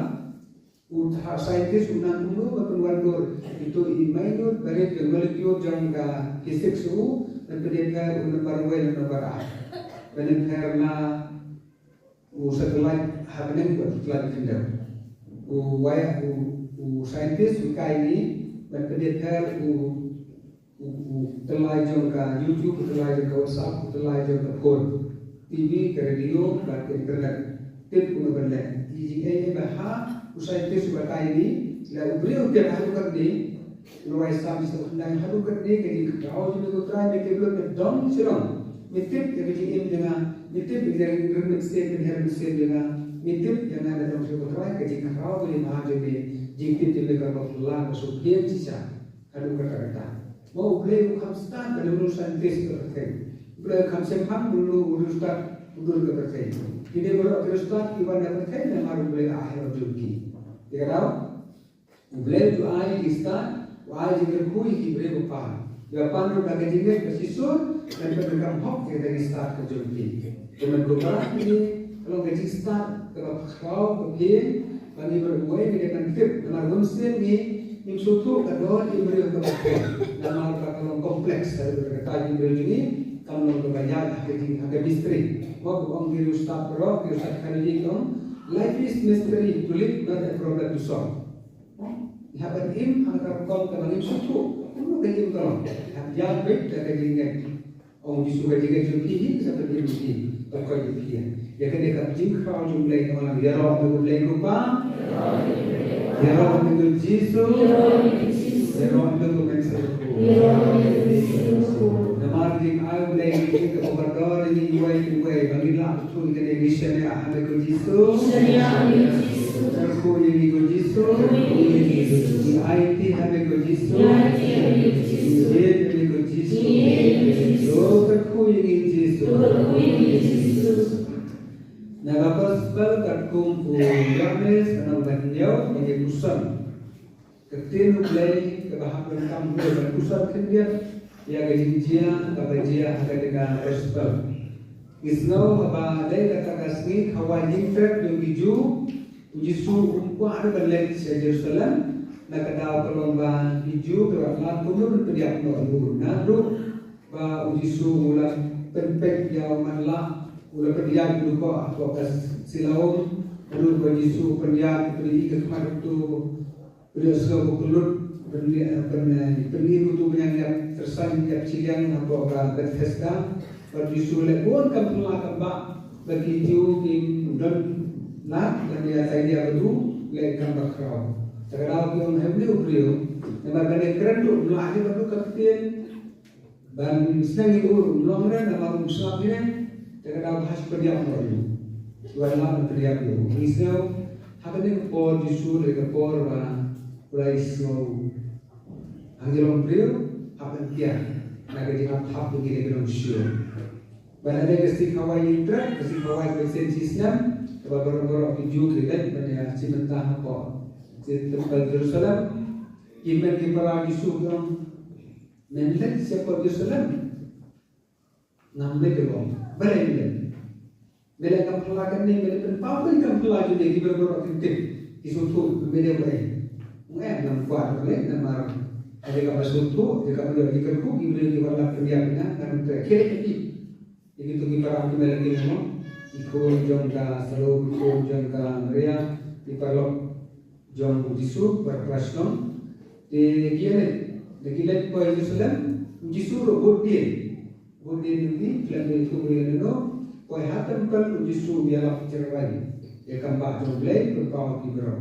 u scientist u nang kumno ban pynwandur ito i minute ba rit ka molecule jong ka physics u, ban pynïapher u number uwei na number ar. Ban pynïapher na u satellite ha bneng bad u satellite khyndew. U wai u, u scientist u kai ngi ban pynïapher u, u, u tyllai jong ka YouTube, u tyllai jong ka WhatsApp, u tyllai jong ka phone, T V, ka radio bad ka internet. Tip kumno ban leh. Ïa jingeh ba ha u scientist u batai ngi, la u briew u tip ha u katne, Lawai Sam sa khyndai haduh katne ka jingkhraw jong me ko Trai me tip lut ka dong sirong. Me tip ïa ka jingim jong nga, me tip ïa ka jingrim mynsiem, jingher mynsiem jong nga, me tip ïa nga na dong sha ko Trai ka jingkhraw ka jingmaham jong me, jingtip jong me ka long ka la ka shu pyrshah haduh katta katta. Ma U Blei u kham stad ba u scientist ka pyrthei. U Blei u kham sngewkham ba u stad u dur ka pyrthei. Kine baroh ki stad ki wan na pyrthei namar U Blei u ai ha jong ki. Ïa ka daw? U Blei u ai ki stad, u ai jingkyrkhu ïa ki briew ba pan. Ba pan ruh da ka jingngeit ba shisha, ngan pyndonkam hok ïa ki stad ka jong ki. Te mynta ka para kine, ka long ka jingstad kaba khraw, kaba pher, ba ngi baroh uwei ngi dei ban tip, namar bun sien ngi, ngim sngewthuh ka dor ki briew kaba pher. Namar ba ka long complex, ka dei ka dei ki briew jong ngi, kam long kaba ïaid ha ka jing, ha ka mystery. Mo ka ong ki riewstad baroh, ki riewstad Khalili ki ong, life is mystery to live, not a problem to solve. Ngi hap ban im ha ka rukom kaba ngim sngewthuh. Kumno ka im ka long? Ngi hap ïaid beit da ka jingngeit. Ong Jisu ka jingngeit jong phi hi ka sa pynim ïa phi. Ban koit ïa phi. Ïa kane ka jingkhraw jong U Blei ka ong ïaroh ïa U Blei Kpa. Ïaroh ïa U Jisu. Ïaroh ïa U Mynsiem Bakhuid. Namar jingaiñ U Blei ka kordor ïa ngi uwei pa uwei ba ngin lah ban sngewthuh ïa kane mission ïa ha me ko Jisu. Kyrkhu ïa ngi ko Jisu. Ngi aiti ha me ko Jisu. Ngi ïeit ïa me ko Jisu. O kyrkhu ïa ngi Jisu. Na ka gospel katkum u Ïoannis ka lynnong ba hynñiew, ka ngi puson. Ka ktien U Blei kaba hap ban kam hynriew ban puson khyndiat ïa ka jingjia kaba jia ha kane ka gospel. Ngi sngew haba dei kata ka sngi Khawai Ïingtrep jong ki Jiw, U Jisu um kwah ruh ban leit sha Jerusalem, na ka daw ka long ba ki Jiw ki la lad kumno ban pynïap noh ïa u. Naduh ba U Jisu u la pynpeit ïa u manlah, u la pynïap ïa u hapoh ka Siloam, naduh ba U Jisu u pynïap, u pynïap ha khmat uto u briew sngewbha kyllut, pynïap, pyn, pynïap uto u bneng ïap tyrsan ïap chiliang hapoh ka Bethesda. Bad U Jisu u leh bun kam phylla kam bah ba ki Jiw kim don lad ban ïa trai ïa ka, u leh kam ba khraw. Te ka daw ki ong hynriew briew, namar kane kren ruh ym lah hi ba ka ktien ban sneng ïa u ruh ym long re namar um slap hi re. Te ka daw ba ha shu pynïap noh ïa u. Wan lah ban pynïap ïa u. Ngi sngew ha kane ka por Jisu lei ka por ba u la ïohsngew hangne long briew hap ban pdiang na ka jinghap hap jong kine ki nongshun. Ba na ka sngi Khawai Ïingtrep, ka sngi Khawai kaba shisnem, kaba baroh baroh ki Jiw ki leit ban ïa shim bynta hapoh Templ Jerusalem. Ki hynmen ki para Jisu ki ong, men leit sha pdeng Jerusalem. Ngam leit, u ong. Balei men leit? Me leh kam phylla kane, me leit pynpaw ïa kam phylla jong me, ki baroh baroh kin tip, ki sngewthuh me dei uei. U ong em, ngam kwah ban leit namar ha jaka ba sngewthuh, ha jaka ba ïoh jingkyrkhu, ki briew ki wan lap pynïap ïa nga, ngam treh. Khie leit ïa ki. Ïa kito ki para ki mei la ki mo, ki khun jong ka Salome, ki khun jong ka Maria, ki paralok jong u Jisu, para para shnong. Te ki ïa leit, te ki leit poi Jerusalem, u Jisu ruh bud dien. Bud dien ïa ki, khlem da ïathuh ïa lano, poi ha temple u Jisu u ïalap jyrwai ïa kam bah jong U Blei, pynpaw ïa ki briew.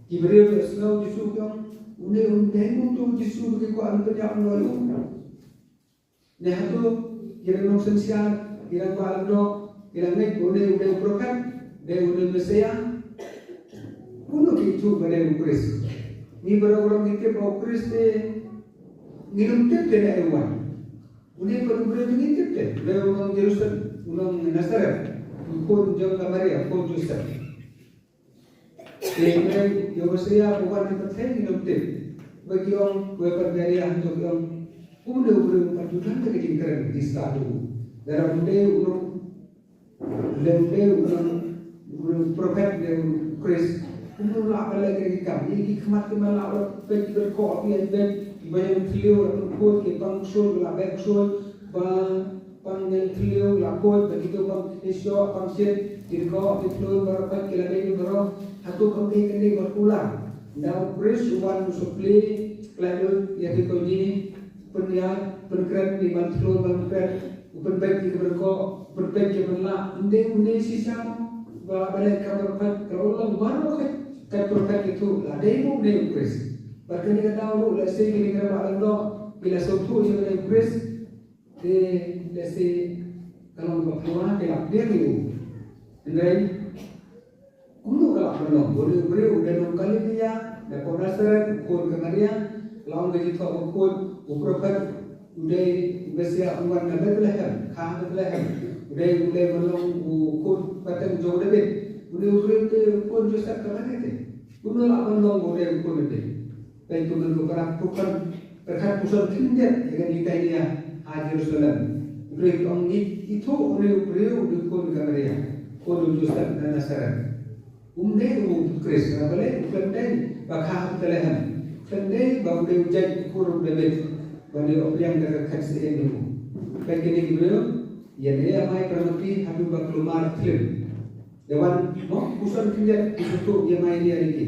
Ki briew ki ïohsngew u Jisu ki ong, une um dei mo uto u Jisu ba ki kwah ban pynïap noh ïa u. Ne hato ki rangnong synshar, ki rangbah lyngdoh, ki la ngeit ba une u dei u prophet, dei une u Messaïah? Kumno ki ïathuh ba dei u Khrist? Ngi baroh baroh ngi tip ba u Khrist te ngim tip te na ei u wan. Une pat u briew te ngi tip te, u dei u nong Jerusalem, u nong Nazareth, u khun jong ka Maria, u khun Joseph. Te hynrei ïa u Messaïah ba u wan ha pyrthei ngim tip. Ba ki ong, wei pat Maria hangto ki ong, kumno u briew pat u don da ka jingkren, ki stad u. Lada um dei u nong, lada um dei u nong, u prophet, lada u Khrist, kumno u lah ban leh kine ki kam. Ïa ki khmat ki ban lah ban peit, ki ban koh, ki ban peit, ki ban ïeng thliew, la pynkhot, ki pang ksuid, la beh ksuid, ba pang ïeng thliew, la khuid, ba kito pang kine shoh, pang shit, ki dkoh, ki thlun, baroh peit, ki la dei baroh. Hato kam dei kane ba kular? Ynda u Khrist u wan u sopli, khlaiñ lut ïa kito ki pynïaid, pynkren, ki ban thlun, ban peit, u pynbeit ïa ki ban koh, u pynbeit ïa ki ban lah, ym dei une shisha mo ba, ba leh kam prophet, ka long baroh peit, ka prophet ïathuh, la dei mo une u Khrist. Bad kane ka daw ruh, lehse kine ki rangbah lyngdoh ki la sngewthuh ïa une u Khrist, te lehse ka long ba pynwan ki la pdiang ïa u. Hynrei kumno ka lah ban long, ba une u briew u dei nong Galilea, na ka Nazareth, u khun ka Maria, la ong ka jingthoh bakhuid, u prophet, u dei u Messaïah un wan na Bethlehem, kha Bethlehem, u dei, u dei ban long u khun pateng jong David, une u briew te u khun Joseph ka Maria te. Kumno lah ban long ba u dei u khun David? Peit kumno ka para pyrkhat, pyrkhat puson khyndiat ïa kane ka ïa ha Jerusalem. U briew ki ong ngi ithuh une u briew u dei u khun ka Maria, khun u Joseph na Nazareth. Um dei u Khrist, kaba leh u khlem dei ba kha ha Bethlehem. Khlem dei ba u dei u jait u khun u David, ba dei u pdiang da ka khet sien u. Peit kine ki briew, ïa ne ïa mai para mati haduh ba kulmar khlem. Ïa wan mo, puson khyndiat, puson tuh ïa mai ïa ki.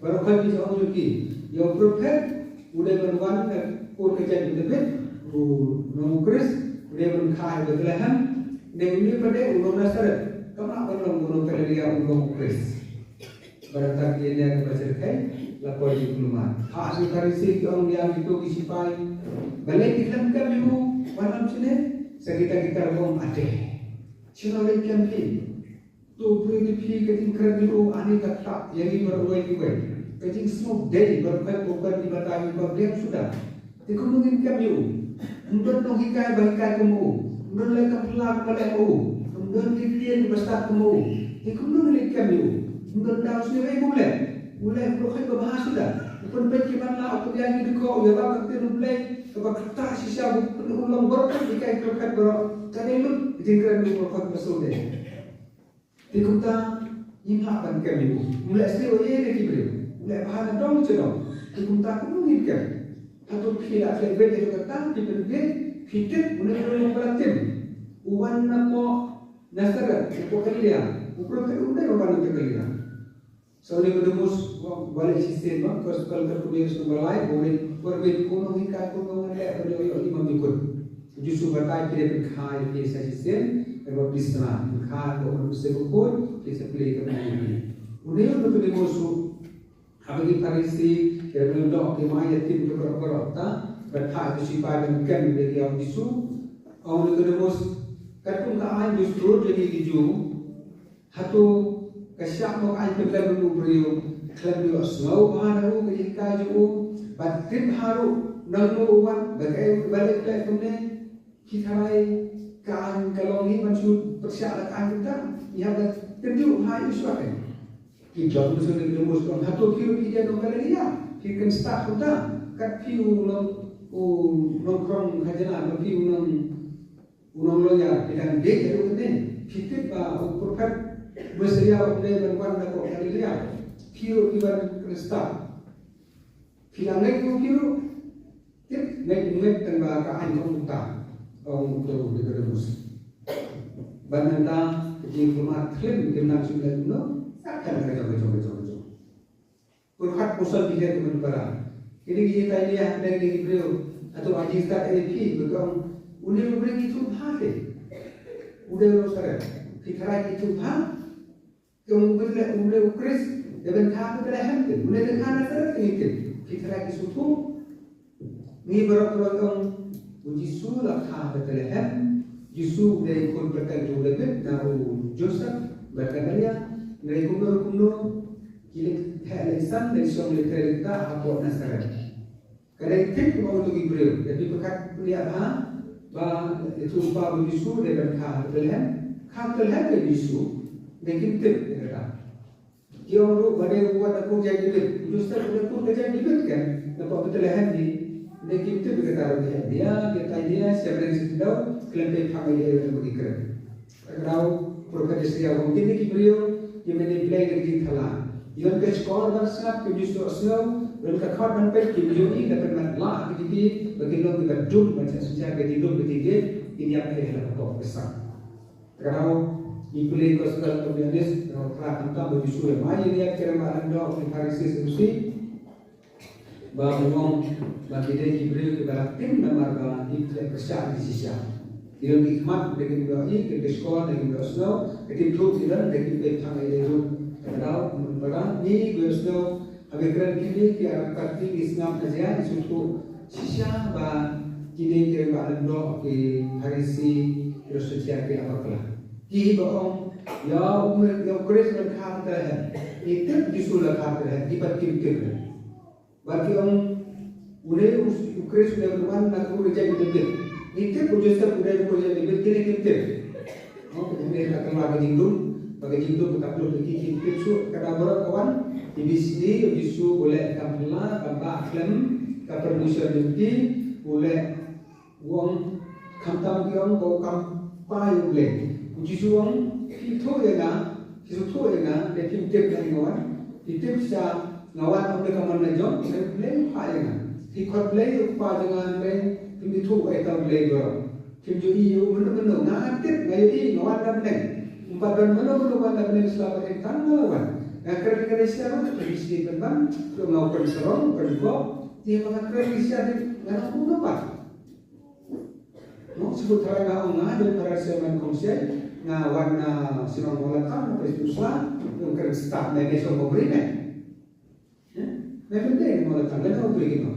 Baroh khat ki ong ïa ki. Ïa u prophet, u dei ban wan na kor ka jait u David, u nong u Khrist, u dei ban kha ha Bethlehem, ne u dei pat dei u nong Nazareth. Kam lah ban long u nong Galilea u nong u Khrist. Bad kata ki ïa ka ba syrkhei, la poi ki kulmar. Ha ki Pharisi ki ong ïa kito ki sipai. Balei ki khlem kem ïa u, wan lam shane, sa kita ki kyrpang ate. Shano lei kem phi. To phi te phi ka jingkren ïa u ani ka ktah ïa ngi baroh uwei uwei. Ka jingsngew dei baroh uwei uwei ki batai ki ba biang suda. Te kumno ngin kem ïa u? Ym don nonghikai ba hikai kum u. Ym don leh ka pla ba leh u. Ym don ki ktien ba stad kum u. Te kumno ngin leh kem ïa u? Ym don daw sngewbha kum leh. U leh u leh ka ba bha suda. U pynbeit ki ban la u pynïaid ki dkoh u ïarap ka ktien U Blei. Ka ba ktah shisha u pynlong baroh ki kai ka kat baroh. Ka dei lut jingkren u baroh ka ba sngewdei. Te kumta ngim lah ban kem ïa u. U leh sniew ïa ki briew. U leh bha na dong sha dong. Te kumta kumno ngin kem? Hato phi la leh beit ïa kata phi pynbeit phi tip une u long ba la tim. U wan na poh Nazareth, na poh Galilea. U prophet u dei u wan na Galilea. So Nikodemus, wa leh shisien ba, gospel ka kumne sum ba lai, u leh, u leh kumno hi ka kumno ngan leh ba leh ïoh ïa ma jukut. Jisu batai phi dei pynkha ïa phi sa shisien, ïa baptisma, pynkha ïa u Mynsiem Bakhuid, phi sa plie ka bnai ïa phi. Une u Nikodemus u, haba ki Pharisi, ki la doh ki mai ïa tim ki baroh baroh ta, bad phah ki sipai ban kem ïa u Jisu, ong u Nikodemus, katkum ka aiñ Moses ïa ki Jiw, Hato ka shah mo ka aiñ pynlem u briew khlem ïohsngew bha na u ka jinghikai jong u, bad tip bha ruh nangno u wan, bad kaei u leh kumne? Ki tharai ka aiñ ka long hi ban shu pyrshah da ka aiñ kumta. Ngi hap ban tip bha ïa u shuwa kein. Ki jong u shu dei u shu ong, hato phi ruh phi dei nong Galilea? Phi kren stad kumta. Kat phi u nong, u nongkrong khajna, ma phi u nong U nong lawyer, phi dang dei ruh ne, phi tip ba u prophet Messiah u dei ban wan na ka Galilea, phi ruh phi wan Khrista. Phi la ngeit ruh phi ruh, tip ngeit ngeit tang ba ka aiñ ong ta, ong uto u Nikodemus. Ban nangta ka jingkhlem khlem kim nang shu leh kumno. Sa kan ka jong ka jong ka jong ka jong. Pyrkhat pyrshang ki leh kumno para. Kine ki jingtharai ha kine ki briew. Hato ha jingstad A P ba ka ong une u briew ki thung ha te. Une u Nasaret. Ki tharai ki thung ha. Ki ong une u briew u Khrist. Dei ban kha ha Bethlehem te. Une dei kha Nasaret te. Ki tharai ki shu thung. Ngi baroh ka long u Jisu la kha Bethlehem. Jisu u dei khun pateng u David na u Joseph bad ka Maria. Ngi kumno kumno ki leh heh leh san leh shong leh trei leh kha hapoh Nasaret. Ka dei tip kumno tu ki briew. Dei pyrkhat pyrkhat ha ba itu pa u Jisu dei ban kha Bethlehem. Kha Bethlehem dei Jisu. Dei kim tip dei kata. Ki ong ruh ba dei u wan na kur jait David. U Joseph u dei kur ka jait David kan. Naba Bethlehem ni. Dei kim tip kata ruh, ïa, ïa, ïa, ïa, sha bneng sha khyndew, khlem peit phang ïa ïa ki kren. Ka daw prophet Isaiah u ong kine ki briew, ki mane blei da ki jingthala. Ïa ka shkor ban sngap kim ju sngewsih, ïa ka khot ban peit kim ju ïohi, da pynban lah ki jingkit, ba kin long kiba dum ban shah synshar ka jingdum ka jingkit, kin ïap ïa la ka pop ka sang. Ka daw, ngi pule gospel ka Ïoannis, ka daw phra khamtam ba Jisu ïa ma ïa ïa ki rangbah lyngdoh, ki Pharisi, Sadusi. Ba u ong ba ki dei ki briew kiba la tim namar ba ki pyrshah ki shisha. Ki long ki khmat ba kin ïohi, kin ïohsngew, kin ïohsngew, ki tim thuh ki long, kin peit tang ïa ruh. Ka daw, mun para, ngi ïohsngew, haba kren kine ki artylli ki sngap na jia, ki sngewthuh shisha ba kine ki rangbah lyngdoh, ki Pharisi, ki la shisha ki la bakla. Ki ba ong, ïa u, ïa u Khrist la kha ha Bethlehem. Ngi tip Jisu la kha ha Bethlehem, ki pat kim tip. Bad ki ong, une u, u Khrist une u wan na ka kur jait David. Ngi tip u Joseph une na kur jait David, kine kim tip. Mo, ka jingeh ka tang la ka jingdum, ba ka jingdum ka lut ki kim tip shuh, ka da baroh ka wan, ki bishni, u Jisu u leh kam pynlah, kam bah khlem, ka permission jong ki, u leh U ong, khamtam ki ong, ko kam pa ïa U Blei. U Jisu u ong, phi thuh ïa nga, phi shu thuh ïa nga, lada phim tip na nga wan. Phi tip sha nga wan, ong da ka mon la jong, U Blei u phah ïa nga. Phi khot Blei u pa jong nga, Blei, phim ïathuh ïa uta U Blei baroh. Phim ju ïohi ïa u mynno mynno, nga tip, nga ïohi, nga wan na bneng. Ym pat don mynno mynno wan na bneng shuwa ba dei tang nga la wan. Nga kren kren sha ruh, phi sngewthuh pynban, ruh nga u kren sarong, u kren gop, te ba nga kren sha dei, nga la kum namar. Nong sibut tharai nga ong nga dei para sha man kong shai, nga wan na shnong Mawlatang, na Presbyterian, nong kren stad ne ne shong Mawbri ne. Ya? Ne pynte ne Mawlatang, ne Mawbri kino.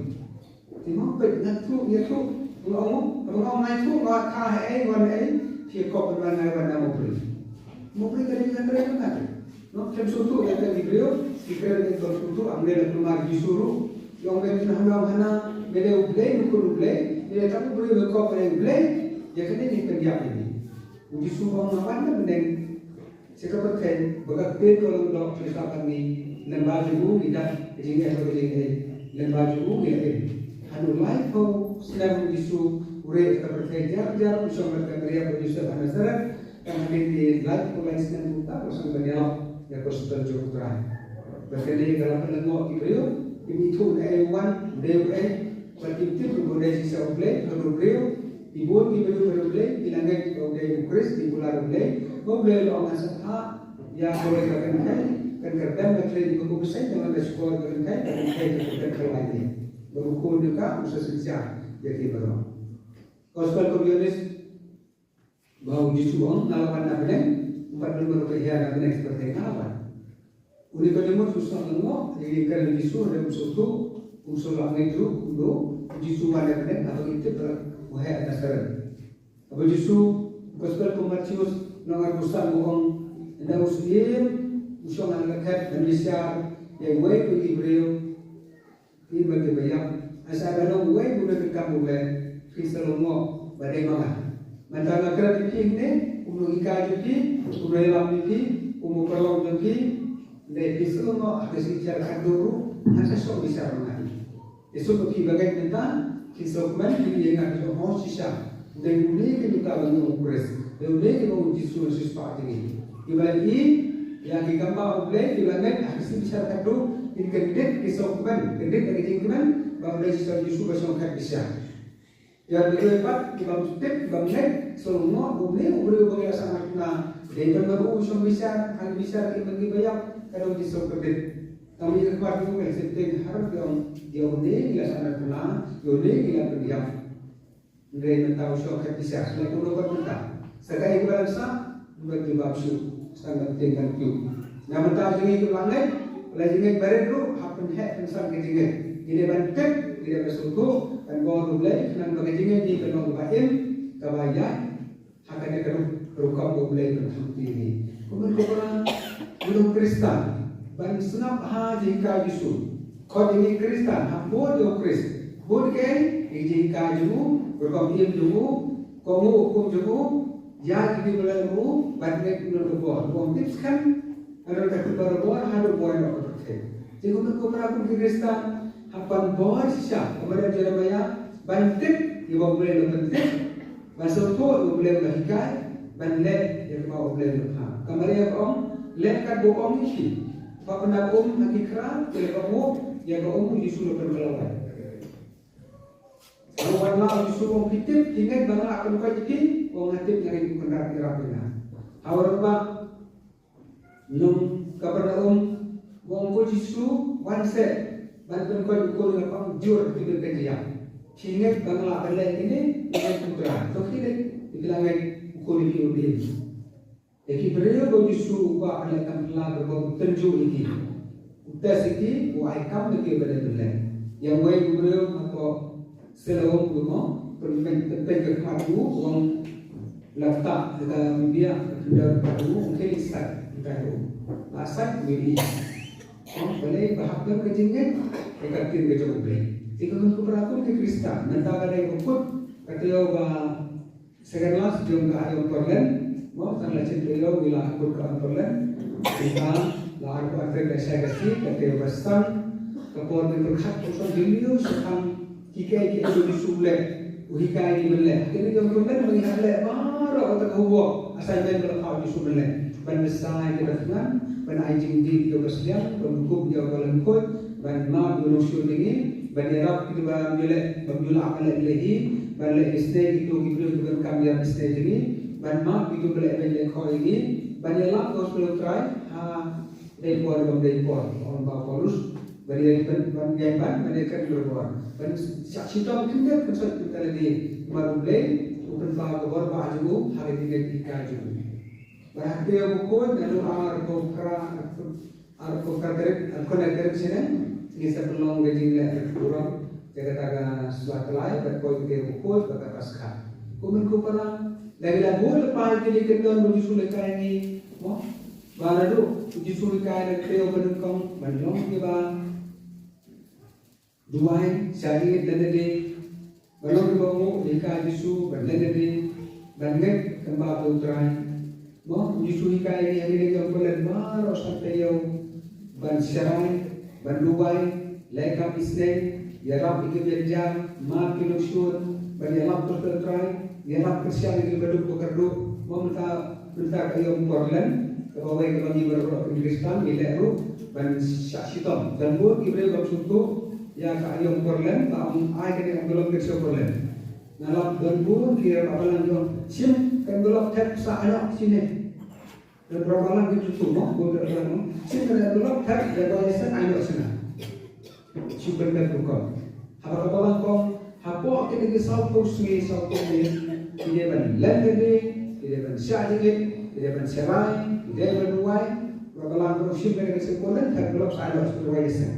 Ti mo peit nga thuh, ïa thuh, nga ong, nga ong ngai thuh, nga kha ha ei, wan ei, phi kop ban ngai wan na Mawbri. Mawbri ka dei ka kren ka. No, khlem sngewthuh ïa ka ki briew, ki kren ïa ka sngewthuh, am ne la kulmar Jisu ruh. Ïa ong me pynhynrei hana, me dei U Blei, me khun U Blei, me dei tang u briew me kop me dei U Blei, ïa kane ki pynïap ïa ngi. U Jisu u ong nga wan na bneng, sha ka pyrthei, ba ka ktien ka long doh, sha ka pyrthei, lyngba jong u ngi dap, ka jingeh ka jingeh, lyngba jong u ngi la im. Haduh laiphew snem u Jisu, u reh ka pyrthei jar jar, u shong bad ka Maria bad u Joseph ha Nasaret, Tang hadien ki lai phew lai snem kumta, ba shu ban ïalap ïa ka gospel jong U Trai. Bad kane ka la pynlyngngoh ki briew, kim ithuh na ei u wan, dei u ei, bad kim tip ba u dei shisha U Blei, ka briew, ki bun ki briew ba U Blei, ki la ngeit ba u dei U Khrist, ki kular U Blei, ba U Blei u la ong nga sa phah ïa kawei ka kynthei, kan kyrdan ka khlei jong ka khun bseiñ, ka la shkor ka kynthei, ka kynthei ka kyrdan ka la ïa. Bad u khun jong ka, u sa synshar ïa ki baroh. Gospel Communist, Ba u Jisu u ong, nga la wan na bneng, ym pat don ba pynhiar na bneng, sha pyrthei nga la wan. U Nikodimos u sngewlyngngoh ïa ki jingkren u Jisu, hynrei um sngewthuh, um sngewlah ngeit ruh kumno u Jisu u wan na bneng, haba ki tip ba u heh ha Nasaret. Haba u Jisu, Gospel u Mathaios lynnong arphew san u ong, ynda u syiem u shong ha ka khet ban bishar ïa uwei u briew, Phi ba ki ba ïap, ha sha ka long uwei u briew ba donkam U Blei, phi sa lyngngoh ba dei ma nga. Mynta nga kren ïa phi hangne, kumno hikai jong phi, kumno ïalam jong phi, kumno pynlong jong phi, hynrei phi sa lyngngoh ha ka synshar khadduh ruh, ha ka shong bishar ma nga. Te shuh ba phi ba ngeit mynta, phin sa kmen phi ïa nga, phin ong ho shisha. Dei une keiñ uta ba ngi ong u Khrist. Dei une keiñ ba u Jisu u shispah jong ngi. Kiba la ïohi ïa ki kam ba U Blei, kiba la ngeit ha ka sngi bishar khadduh, kin kyndit ki sngewkmen, kyndit ïa ka jingkmen ba U Blei Jisu, Jisu ba shong khat bishar. Ïa ki briew pat ki bym tip, ki bym ngeit, shu ngon u ne u briew ba ngi la sah na dei ban mad u shong bishar, ha bishar ki ban ki ba ïap, ka dei ki shu kyrpit. Tang ïa ka khmat u ka shu teng har ki ong ïa u ne ngi la sah na dei u ne ngi la pynïap. Hynrei mynta u shong ha bishar, shu leh kumno pat mynta. Sa kaei kaba la sah, ba jubab shuh, sa nga teng kan kiew. Nga mynta jingngeit ka la ngeit, la jingngeit barit ruh, hap pynheh pynsan ka jingngeit. Ngi dei ban tip, ngi dei ban sngewthuh, ban bor U Blei, khnang ba ka jingngeit ngi kan long kaba im, kaba ïaid, ha kane ka rukom ba U Blei u pynhap ïa ngi. Kumno kumno, ngi long Khristan, ban sngap ha jinghikai Jisu. Khot ïa ngi Khristan, hap bud ïa U Khrist. Bud kaei, ïa ka jinghikai jong u, rukom im jong u, kohnguh hukum jong u, ïa ki jingpynlong jong u, ban ngeit ïa ka bor. Bym tip skhem, haduh ka tip barabor, haduh bor ïa ka pyrthei. Te kumno kumno kum ki Khristan, hap ban bor shisha, kumba ong Jeremaïah, ban tip ïa ba U Blei u la pyntip, ban sngewthuh ïa ba U Blei u la hikai, ban leh ïa kaba U Blei u la phah. Ka Maria ka ong, leh katba u ong ïa ki. Ba pyndonkam ha ki khraw, ki la kohnguh ïa ka um U Jisu la pynkylla. Haba wan la U Jisu u ong phi tip, phi ngeit ba nga la pynkoit ïa phi, u ong nga tip, nga ïoh pynrap ïarap ïa nga. Haba u wan ba Nong Kapernaum, u ong ko Jisu, wan seh, ban pynkoit u khun nga pang jur ha ki bynta jong nga. Phi ngeit ba nga lah ban leh kine, nga ngeit ko Trai. To khie leit, phi la ngeit u khun ïa phi u im. Ïa ki briew ba u Jisu u kwah ban leh kam phylla kaba u tynjuh ïa ki. U test ïa ki, u ai kam ïa ki ba dei ban leh. Ïa uwei u briew hapoh Siloam u ong, pynpeit, pynpeit ka khmat u, u ong, la ktah ka khyndiat, ka khyndiat ka khmat u, u ong khie leit sait, u ong khie leit sait, u ïohi. U ong balei ba hap don ka jingngeit, ïa ka ktien ka jong U Blei. Te ka khun ka para kum ki Khristan, mynta ka dei ka kut, ka taïew ba second last jong ka aïom Portland, mo, tang la shim taïew ngi la kut ka aïom Portland. Mynta la arphew arphew ka shai ka sngi, ka taïew ba san, ka por ngi pyrkhat pyrshang jingmut shaphang kiei kiei ba u Jisu u leh, u hikai ngi ban leh. Kine ki ong kumne ba ngi hap leh baroh kata ka homework, assignment ba la phah u Jisu ban leh. Ban bsa ïa kiba thngan, ban ai jingdih ïa kiba sliang, ban kup ïa kiba lyngkhuid, ban map ïa u nongshun jong ngi, ban ïarap ïa kiba ym ju leh, bym ju lah ban leh ïalehkai, ban leh isynei ïa kito ki briew kiba donkam ïa ka isynei jong ngi, ban map ïa kiba leh beiñ leh khoi ïa ngi, ban ïalap ka gospel U Trai ha dei por bym dei por, ong ba u Paulus, ban ïa ban, ban ïa ban, ban ïa kren barabor, ban shah shitom khyndiat khynsoit kumta lade, namar U Blei u pynpaw ka bor ba jong u ha ka jingngeit hikai jong u. Ba ha ka taïew ba khuid, naduh arphew phra, arphew phra tarik, arphew khyndai tarik shaneng, ngi sa pynlong ka jingleh burom ïa kata ka sla tlai, bad poi ka taïew ba khuid, bad ka Paskha. Ko myn ko para, lada ngi la bud lypa ïa kine ki kyndon ba u Jisu u hikai ngi, mo? Ba naduh u Jisu u hikai na ka taïew ba nyngkong, ban long kiba duwai, shah ïeit lane de, ban long kiba nguh ïa ka Jisu, ban leh lane de, ban ngeit kumba u Trai. Mo, u Jisu u hikai ïa ngi ha kine ki aïom Portland baroh san taïew, ban sharai, ban duwai, leh kam isynei, ïarap ïa ki bynriew, map ki nongshun, ban ïalap ka gospel U Trai, ïalap kyrshan ïa kiba duk ba kyrduh, mo mynta, mynta ka aïom Portland, kaba wei kaba ngi baroh ki Khristan, ngi leh ruh, ban shah shitom. Don bun ki briew bym sngewthuh ïa ka aïom Portland, ba ong ai kane ka envelope ka sha Portland. Nga lap don bun ki rangbah balang ki ong, shim ka envelope thep sa aïom shane. Don rangbah balang kim sngewthuh mo, bun rangbah balang mo. Shim ka envelope thep, da kawei sien aïom shane. Shu pyndep rukom. Haba ka balang ka ong, hapoh kine ki sawphew sngi, sawphew miet, phi dei ban len lade, phi dei ban shah jingngeit, phi dei ban sharai, phi dei ban duwai. Haba ka balang ka ong shim kane ka symbolen, ka envelope sa ïoh sha kawei ka seng.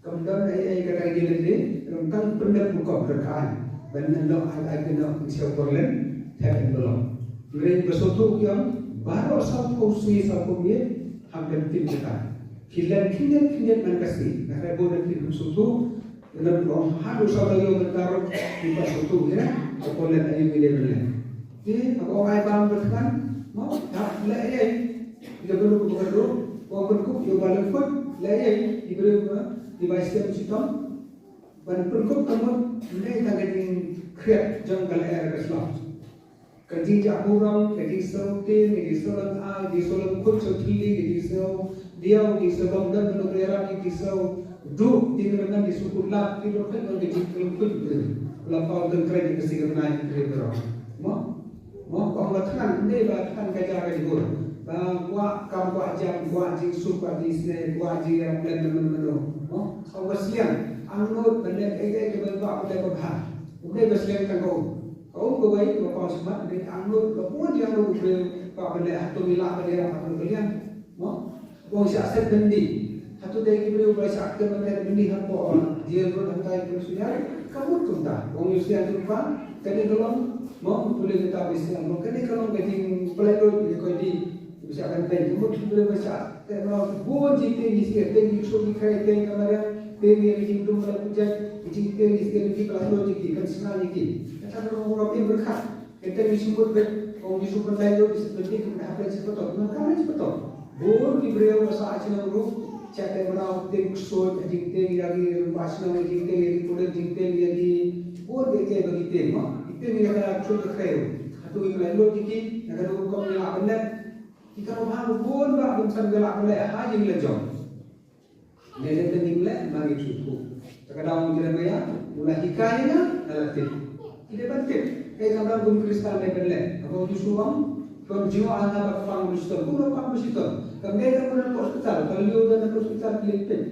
Kam don ei ei kata ka jinglen de, ka dei tang pyndep rukom, ka dei ban ïoh ai ai kane ka symbolen, ka envelope. Hynrei ba sngewthuh ki ong, baroh sawphew sngi, sawphew miet, hap ban tim kata. Ki len khyndiat khyndiat man ka sngi. Nga kyrpad ïa phi kum sngewthuh, lada ong haduh saw taïew mynta ruh, phi pat sngewthuh ïa ka Portland aïu ngi dei ban leh. Te haba ong ai bam ba thngan, mo, hap leh ei ei. Ïa ba duk ba kyrduh, ong pynkup ïa ba lyngkhuid, leh ei ei. Ïa ba duk ba, ïa ba stem shitom. Ban pynkup ka mut, ne tang ka jingkhriat jong ka lyer ka shlap. Ka jingjah burom, ka jingsngewthiang, ka jingsngewlyngngai, ka jingsngewlyngngai, ka jingsngewdiaw, ka jingsngewbam don, ka jingsngewduh, ka jingsngewkhuslai, ka jingsngewkhuslai. La paw tang kren ka sngi ka bnai ka kren baroh. Mo? Mo, ko ong ba thngan, ym dei ba thngan ka jaka jingmut. Ba kwah kam, kwah jam, kwah jingsuk, kwah jingisynei, kwah jingïarap lem mano mano. Mo? Ko ong ba sliang, angnud ban leh kaei kaei kaba kwah ban leh ba bha. Ym dei ba sliang tang ka um. Ka um kawei kaba paw shakhmat, ym dei, angnud, ba bun jingangnud u briew kwah ban leh, hato ngi lah ban ïarap ha kano ka liang. Mo? Ong shah set byndi. Hato dei ki briew ba shah kynmaw ban leh byndi hapoh, ah, jail road hangtai, ka mut kumta. Ong ïa u sliang tu ba kane ka long, mo, pule kita ba sliang, mo, kane ka long ka jingpynlait lut ïa ka koidi. Ba shah campaign, ka mut ki briew ba shah kynmaw bun jingtieng jingsier, tieng jingsuk jingkhrei, tieng ka mariang, tieng ïa ka jingdum ba la pynjah, jingtieng jingsier jong ki ba la lut jong ki, kan shna jong ki. Kata ka long ka long im byrkhat. Kata ngi shu mut beit, ong ngi shu pynlait lut, ngi shu pynlait lut, ngi hap leit sha pateng. Nangta leit sha pateng. Bun ki briew ba sah shnong ruh, sha teng mrad teng ksuid, jingtieng ïa ki rangbah shnong, jingtieng ïa ki pulit, jingtieng ïa ki bun kiei kiei ba ki tieng, mo. Ki tieng ïa ka ksuid ka khrei ruh. Hato ngi pynlait lut ïa ki, na kano ka rukom ngi lah ban leh. Ki kynmaw bun ba bun san ba lah ban leh ha jingleh jong. Leh leh te ngim leh, ma ngi sngewthuh. Te ka daw u Jeremaïah u la hikai ïa nga, nga la tip. Ki dei ban tip. Kaei kaba kum Khristan dei ban leh. Haba u Jisu u ong, "Pynjngoh ha nga bad pang ba shitom." Kumno pang ba shitom? Kam dei tang ba don ka hospital, ka liang don ka hospital ki leit peit.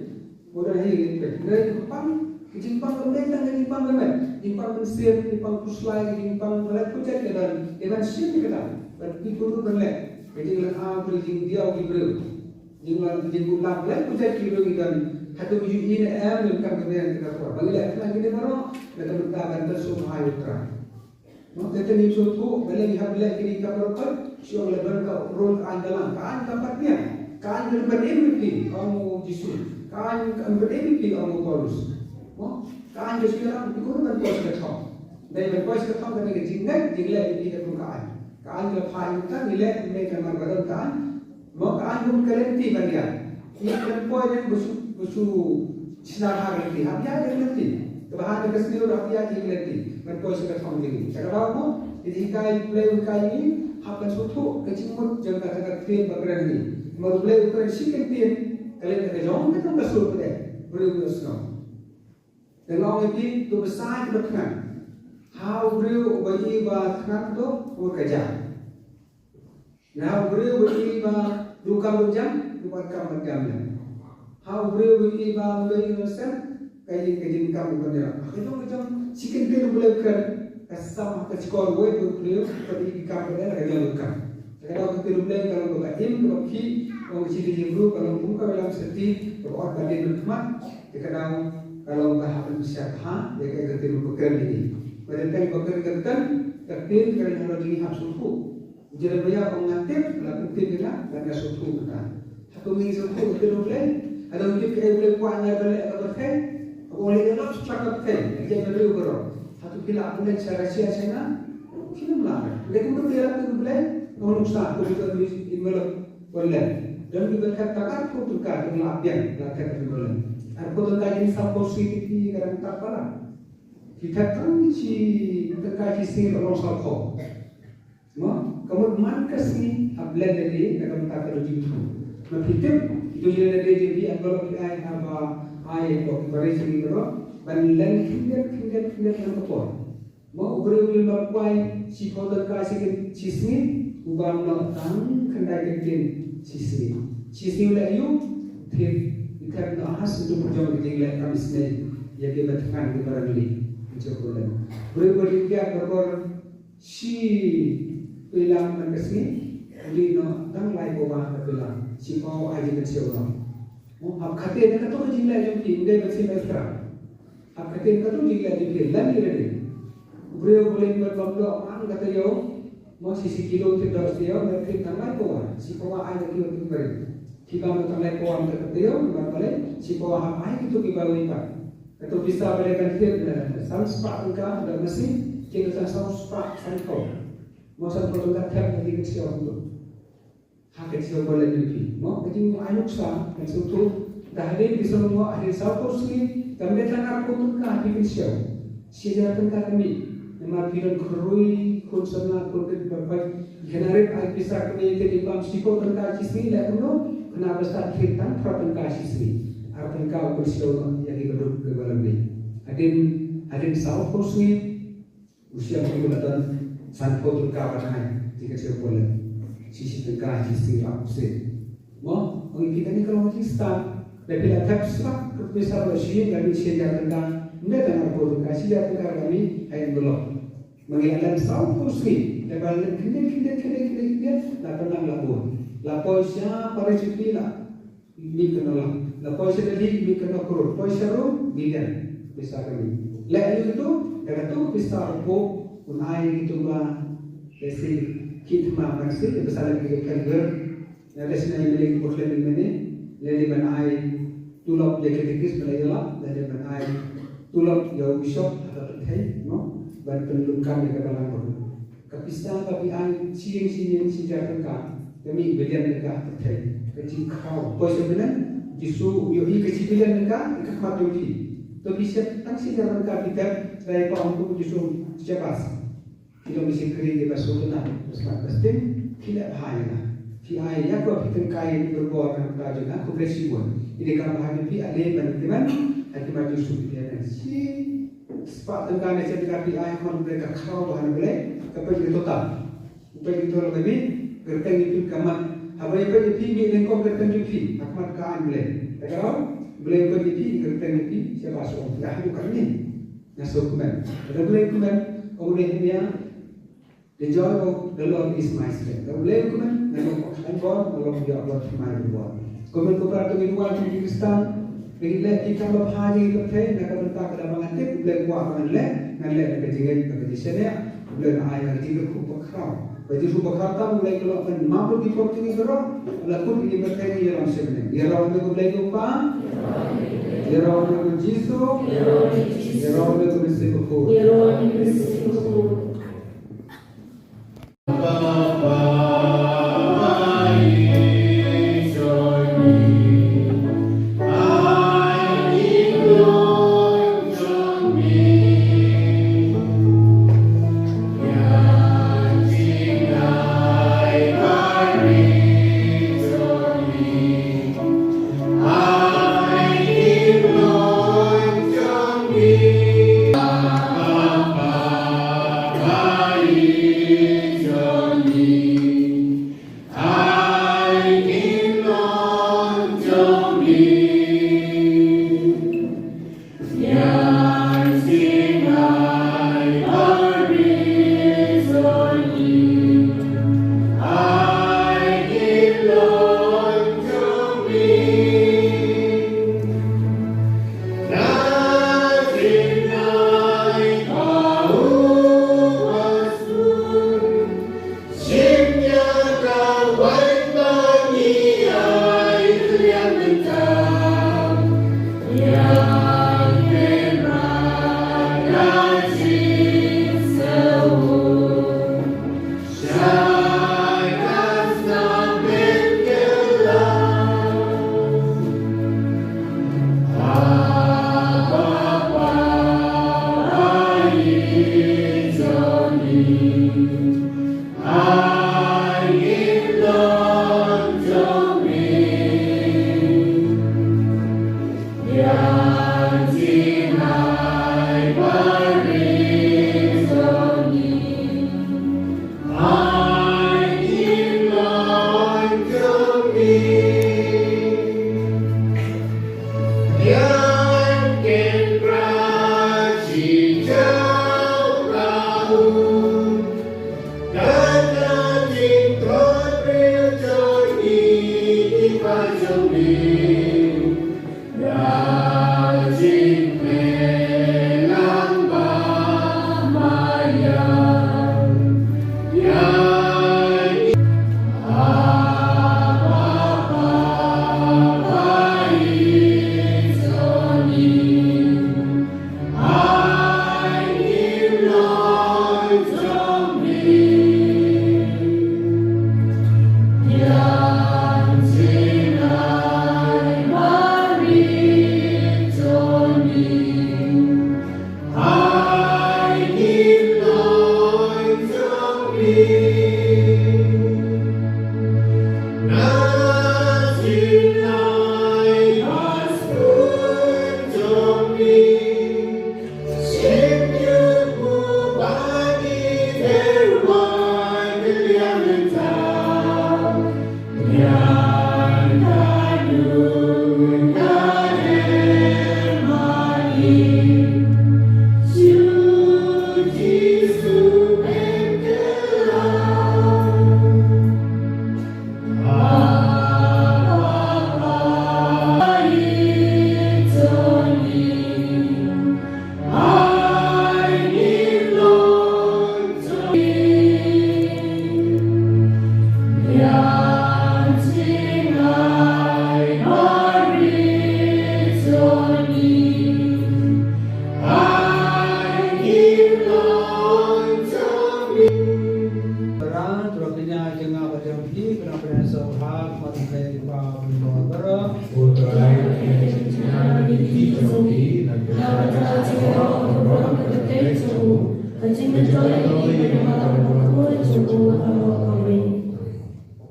Ba don hi leit peit. Hynrei ka pang, ka jingpang kam dei tang ka jingpang ka met. Jingpang mynsiem, jingpang khuslai, jingpang ba la pynjah ka don. Dei ban shim ïa kata. Ban pynpur ban leh. Ka jingleh ha ka jingdiaw ki briew. Jingwan jingkut lad leh pynjah ki briew ki don. Hato ngi ïohi ne em lem kam ka biang ka por. Ba ngi leh khnang kine baroh, na ka bynta ban pynsngewbha ïa U Trai. Mo, te te ngim sngewthuh, balei ngi hap leh kine ki kam baroh, shu ong leh ban ka rung ka aiñ ka lang, ka aiñ kam pat biang. Ka aiñ kan pynim ïa phi, ong u Jisu. Ka aiñ kan pynim ïa phi, ong u Paulus. Mo, ka aiñ ka shu ïalam, phi kumno ban poi sha ka thong. Dei ban poi sha ka thong kane ka jingngeit, jingleh ïa phi katkum ka aiñ. Ka aiñ ka phai mynta ngi leh ne ka mar ba don ka aiñ. Mo ka aiñ kum ka lynti ban ïaid. Ngi khlem poi ne ba shu, ba shu shna ha ka lynti. Hap ïaid ïa ka lynti. Kaba ha ka sngi ruh hap ïaid ïa ka lynti. Ban poi sha ka thong jong ngi. Te ka daw mo, ngi hikai Blei u hikai ngi, hap ban sngewthuh ka jingmut jong kata ka ktien ba kren ngi. Namar U Blei u kren shi kyntien, ka leit na ka jong ka jong ka sur ka dei. Briew u sngewthuh. Te nga ong ïa phi, to bsa ïa kiba thngan. Ha u briew uba ïohi ba thngan to, u ka jam. Na u briew uba ïohi ba duh kam duh jam, u bad kam bad jam lem. Ha u briew uba ïohi ba u dei u sem, ka ïing ka jingkam u ban ïarap. Ha ka jong ka jong, shi kyntien U Blei u kren, ka sam ha ka shkor wei u briew, ka ïohi kam bad ka jong u kam. Te ka daw ka ktien U Blei ka long kaba im, kaba khih, ka long ka shi jingim ruh, ka long kum ka ïalam syrti, kaba ot ba dei ban khmat, te ka daw ka long ka hap ban pynshai bha, ïa ka ktien U Blei ka kren ïa ngi. Ba dei tang ba kren ka ktien, ka ktien ka ring halor jong ngi hap sngewthuh. U Jeremaïah u ong nga tip, la pyntip ïa nga, bad nga sngewthuh mynta. Hato ngi sngewthuh ka ktien U Blei? Hato ngi tip kaei U Blei u kwah ïa ngi ban leh ha ka pyrthei? Haba u leh ïa ngi la pyrshah ka pyrthei, ïa ngi briew baroh. Hato phi lah ban leit sha Russia, China? Phi nym lah. Lei kumno phi ïarap ïa U Blei? Ka nuksa, ka video, envelope, online. Don kiba thep tang arphew tyngka, ki lah biang, lah thep online. Arphew tyngka jong ngi sawphew sngi ki, ki dang tap palat. Ki thep tang shi tyngka shi sngi, ka long sawphew. Mo, ka mut man ka sngi hap len lade na ka bynta ka jingthmu. Ma phi tip, ito jinglen lade jong phi, envelope phi ai, haba ai hapoh ki parish jong ngi baroh, ban len khyndiat khyndiat khyndiat na ka por. Mo, u briew u len ban kwai shiphew tyngka shi, shi sngi, u bam noh tang khyndai kyntien shi sngi. Shi sngi u leh aïu? Thep, thep noh ha shuh tu jong ka jingleh kam isynei ïa kiba thngan kiba rangli. Jong u len. Briew ba rit kiad ba kor Shi phew lang man ka sngi, u dih noh tang lai pawa ka phew lang. Shi pawa ai jingkynshew noh. Mo, hap khatei na kato ka jingleh jong phi, ym dei ban shim extra. Hap khatei na kato jingleh jong phi, lem ïa lade. U briew u leit ban bam doh man ka taïew. Mo, shi shi kilo thep doh shi taïew, ngan thep tang lai pawa. Shi pawa ai na ki wan ki barit. Phi bam doh tang lai pawa man ka taïew, namar balei, shi pawa hap ai kito kiba wei pat. Kato pisa ba dei ban thied, eh, san spah tyngka, da masi, thied da san spah san phew. Mo san phew tyngka thied ha ki kynshew to. Ha kynshew ba leit na phi. Mo ka jingmut ai nuksa, kan sngewthuh. Da hadien ki sngewthuh, hadien saw phew sngi, kam dei tang arphew tyngka ha ki kynshew. Shi hajar tyngka ka mih. Namar phi don khrui, khun samla, khun rit, ba pait. Ki khynnah rit ai pisa kmie te ki bam shiphew tyngka shi sngi leh kumno, khynnah ba stad thied tang phra tyngka shi sngi. Ar tyngka u kynshew noh ïa ki baduk ki ba lyngngoh. Hadien Hadien saw phew sngi u shem u la don san phew tyngka ban ai. Te ka jingpyllait shi shi tyngka shi sngi ap u shem. Mo, ong ïa phi kane ka long ka jingstad. Lada phi la thep shuh ka pisa ba shi, la mih shi hajar tyngka. Ym dei tang arphew tyngka, shi hajar tyngka la mih, ai ym dei lo. Ma ngi la leh saw phew sngi, lada ba leh khyndiat khyndiat khyndiat khyndiat khyndiat, la pynlong la bun. La poi sha Paris, phi la mih kano lak. La poi sha Delhi, mih kano klur. Poi sha Rome, million. Pisa ka mih. Leh ïa kito, da kato ka pisa u pop un ai ïa kito ba, lehse, ki thma ban sih, da pisa leh ki ka kyrgyr. Lada sngewbha ïa lade ki bor lade mynne, lade ban ai tulop ïa ki katekist ba la ïalap, lade ban ai tulop ïa u bishop ha ka pyrthei, no? Ban pynlong kam ïa ka balang baroh. Ka pisa kaba phi ai shi ïing shi ïing shi hajar tyngka, ka mih billion tyngka ha ka pyrthei. Ka jingkhraw. Poi sha bneng, Jisu u ïohi ka shi billion tyngka, ïa ka khmat jong phi. To phi shet tang shi hajar tyngka phi tep, trai pa ong to Jisu, shabas. Phi long ki shakri kiba sngewtynnat, ba sngewtynnat, ba sting, phi leh bha ïa nga. Phi ai ïa ka, phi tyngkai ïa ki bor na ka bynta jong nga, khublei shibun. Ïa ka bha jong phi, ale ban kmen ha khmat Jisu phi ïa shi spah tyngka ne shi tyngka phi ai, ha khmat Blei ka khraw bha na Blei, ka peit ïa ka total. U peit ïa ka total ka mih, ka kyrteng jong phi ka mat. Haba ïa peit ïa phi, mih lyngkot ka kyrteng jong phi ha khmat ka aiñ Blei. Te ka daw Blei u peit ïa phi, ka kyrteng jong phi, shabas ong phi, ah, haduh katne. Nga sngewkmen. Lada U Blei u kmen, ong U Blei hynrei, "The joy of the Lord is my strength." Lada U Blei u kmen, nga long u khlaiñ bor, nga long u ïoh bor thymmai bor. Kumne ko para, to ngin wan kum ki Khristan, ngin leh ki kam ba bha ïa ki pyrthei, na ka bynta ka dei ba ngan tip, U Blei u kwah ba ngan leh, ngan leh na ka jingngeit, na ka jingshaniah, U Blei un ai ïa nga ka jingkyrkhu bakhraw. Ba jingkyrkhu bakhraw tam U Blei ka long ban map lut ki por jong ngi baroh, la kut ïa ki pyrthei ngi ïalam sha bneng. Ïaroh ïa U Blei ko Pa, ïaroh ïa U Jisu, ïaroh ïa U Mynsiem Bakhuid.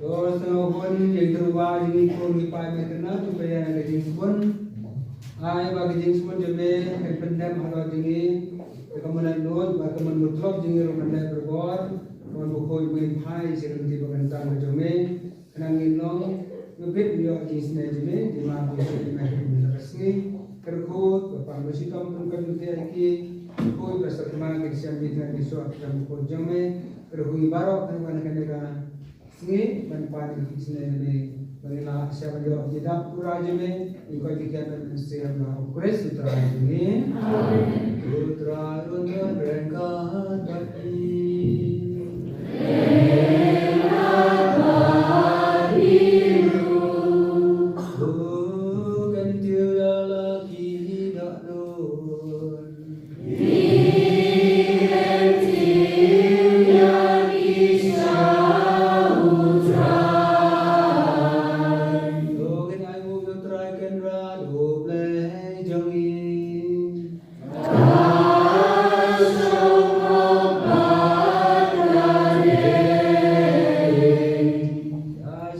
To, sngewbha ïa ki ruh ba jong ngi, ko ngi peit beit na tu ka ïa ka jingsbun. Ai ba ka jingsbun jong me kan pyndem halor jong ngi. Ka mon la nud ba ka mon mutlop jong ngi ruh kan leh berbor. Mon bu khuid bu phai sha ka lynti ba kan tang ka jong me. Khnang ngin long ngi bit ïoh jingsnei jong me, jingma ba ngi sngewthuh mynta ka sngi. Kyrkhu ba pang ba shitom pynkoit ïa ki, kyrkhu ba sa tma ki shem jingthoh ki shuwa ki kam kyrkhu jong me. Kyrkhu ïa baroh kane kane ka sngi ban pan ki jingsnei ne me. Ba ngin lah sha ban ïoh jingdap pura jong me. Ngi koit ki kyrteng ban mynsiem ha U Khrist U Trai jong ngi. Amen. U Trai un don ryngkat bad phi. U kyntiew ïa la ki dohnud. To ngin ai nguh ïa U Trai Kynrad U Blei jong ngi.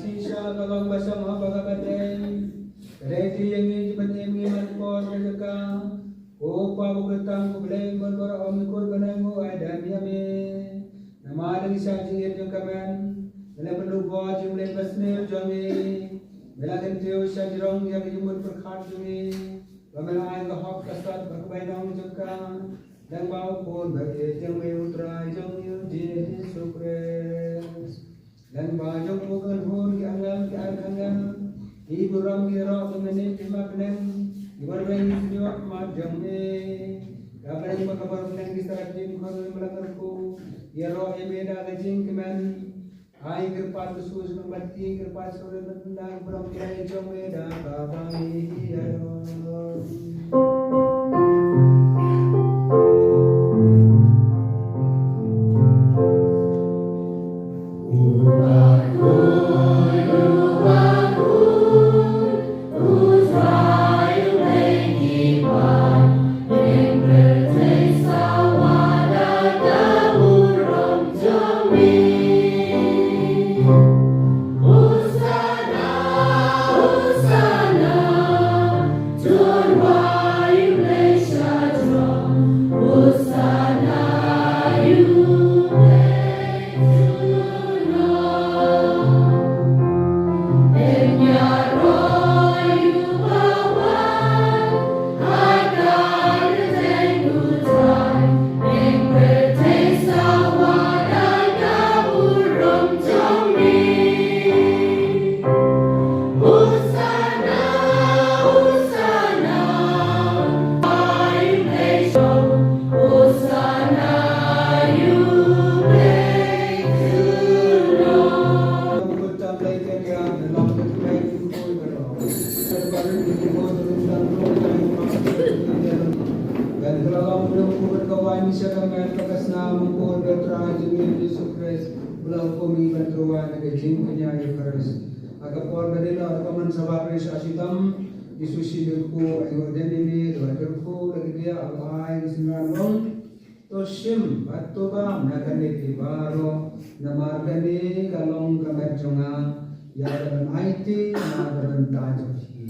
Shisha ka long ba sngewbha ba ka dei. Ka dei ïa ngi kiba ïeit ngi man por ka jaka. Ko Pa ba kyrteng, ko Blei ba kyrkhu, ym kut ban ai nguh ai dem ïa me. Namar dang sha jingïeit jong ka men, me la pynduh bor jong U Blei basniew jong ngi. Me la kyntiew sha jrong ïa ka jingmut pyrkhat jong ngi. Ba me la ai ka hok ka sat bad ka bainong jong ka. Lyngba U Khun ba ïeit jong me U Trai jong ngi U Jisu Khrist. Lyngba jong u kan hun ki angel ki archangel, ki burom ki ïaroh ki mynnin ki hima bneng, ki bor bneng ki sniewbha mat jong me. Ka bneng bad ka bor bneng ki sa rat jingkhun me la kyrkhu, ki ïaroh ïa me da ka jingkmen. Ai kyrpad ka sur sha ka bati, kyrpad sha ka bati, burom ki la jong me da kaba ngi ïaroh. Ha ka por ba dei na ka mon shabab ri sha shitom, Jisu shi kyrkhu, ayu den ni ni, to kyrkhu, lagi dia, alai, ki synran long. To shim bad to bam na kane phi baroh, namar kane ka long ka met jong nga, ïa ka ban aiti na ka bynta jong phi.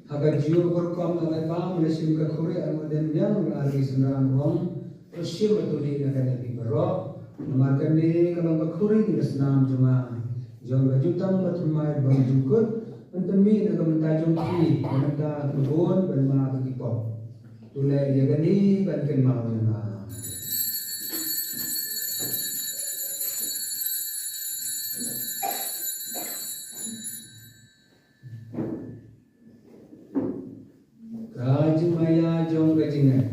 Ha ka jingïaroh kyrpang ka Baibl, me la shim ka khuri, ar ngut dem biang, ar ngut synran ruh. To shim bad to dih na kane phi baroh. Namar kane ka long ka khuri ka snam jong nga, jong ka jutang bathymmai bad jingkut, ban pynmih na ka bynta jong phi, na ka bynta ki khun bad ma ki pop. To leh ïa kane ban kynmaw ïa nga. Ka jingmaïa jong ka jingngeit.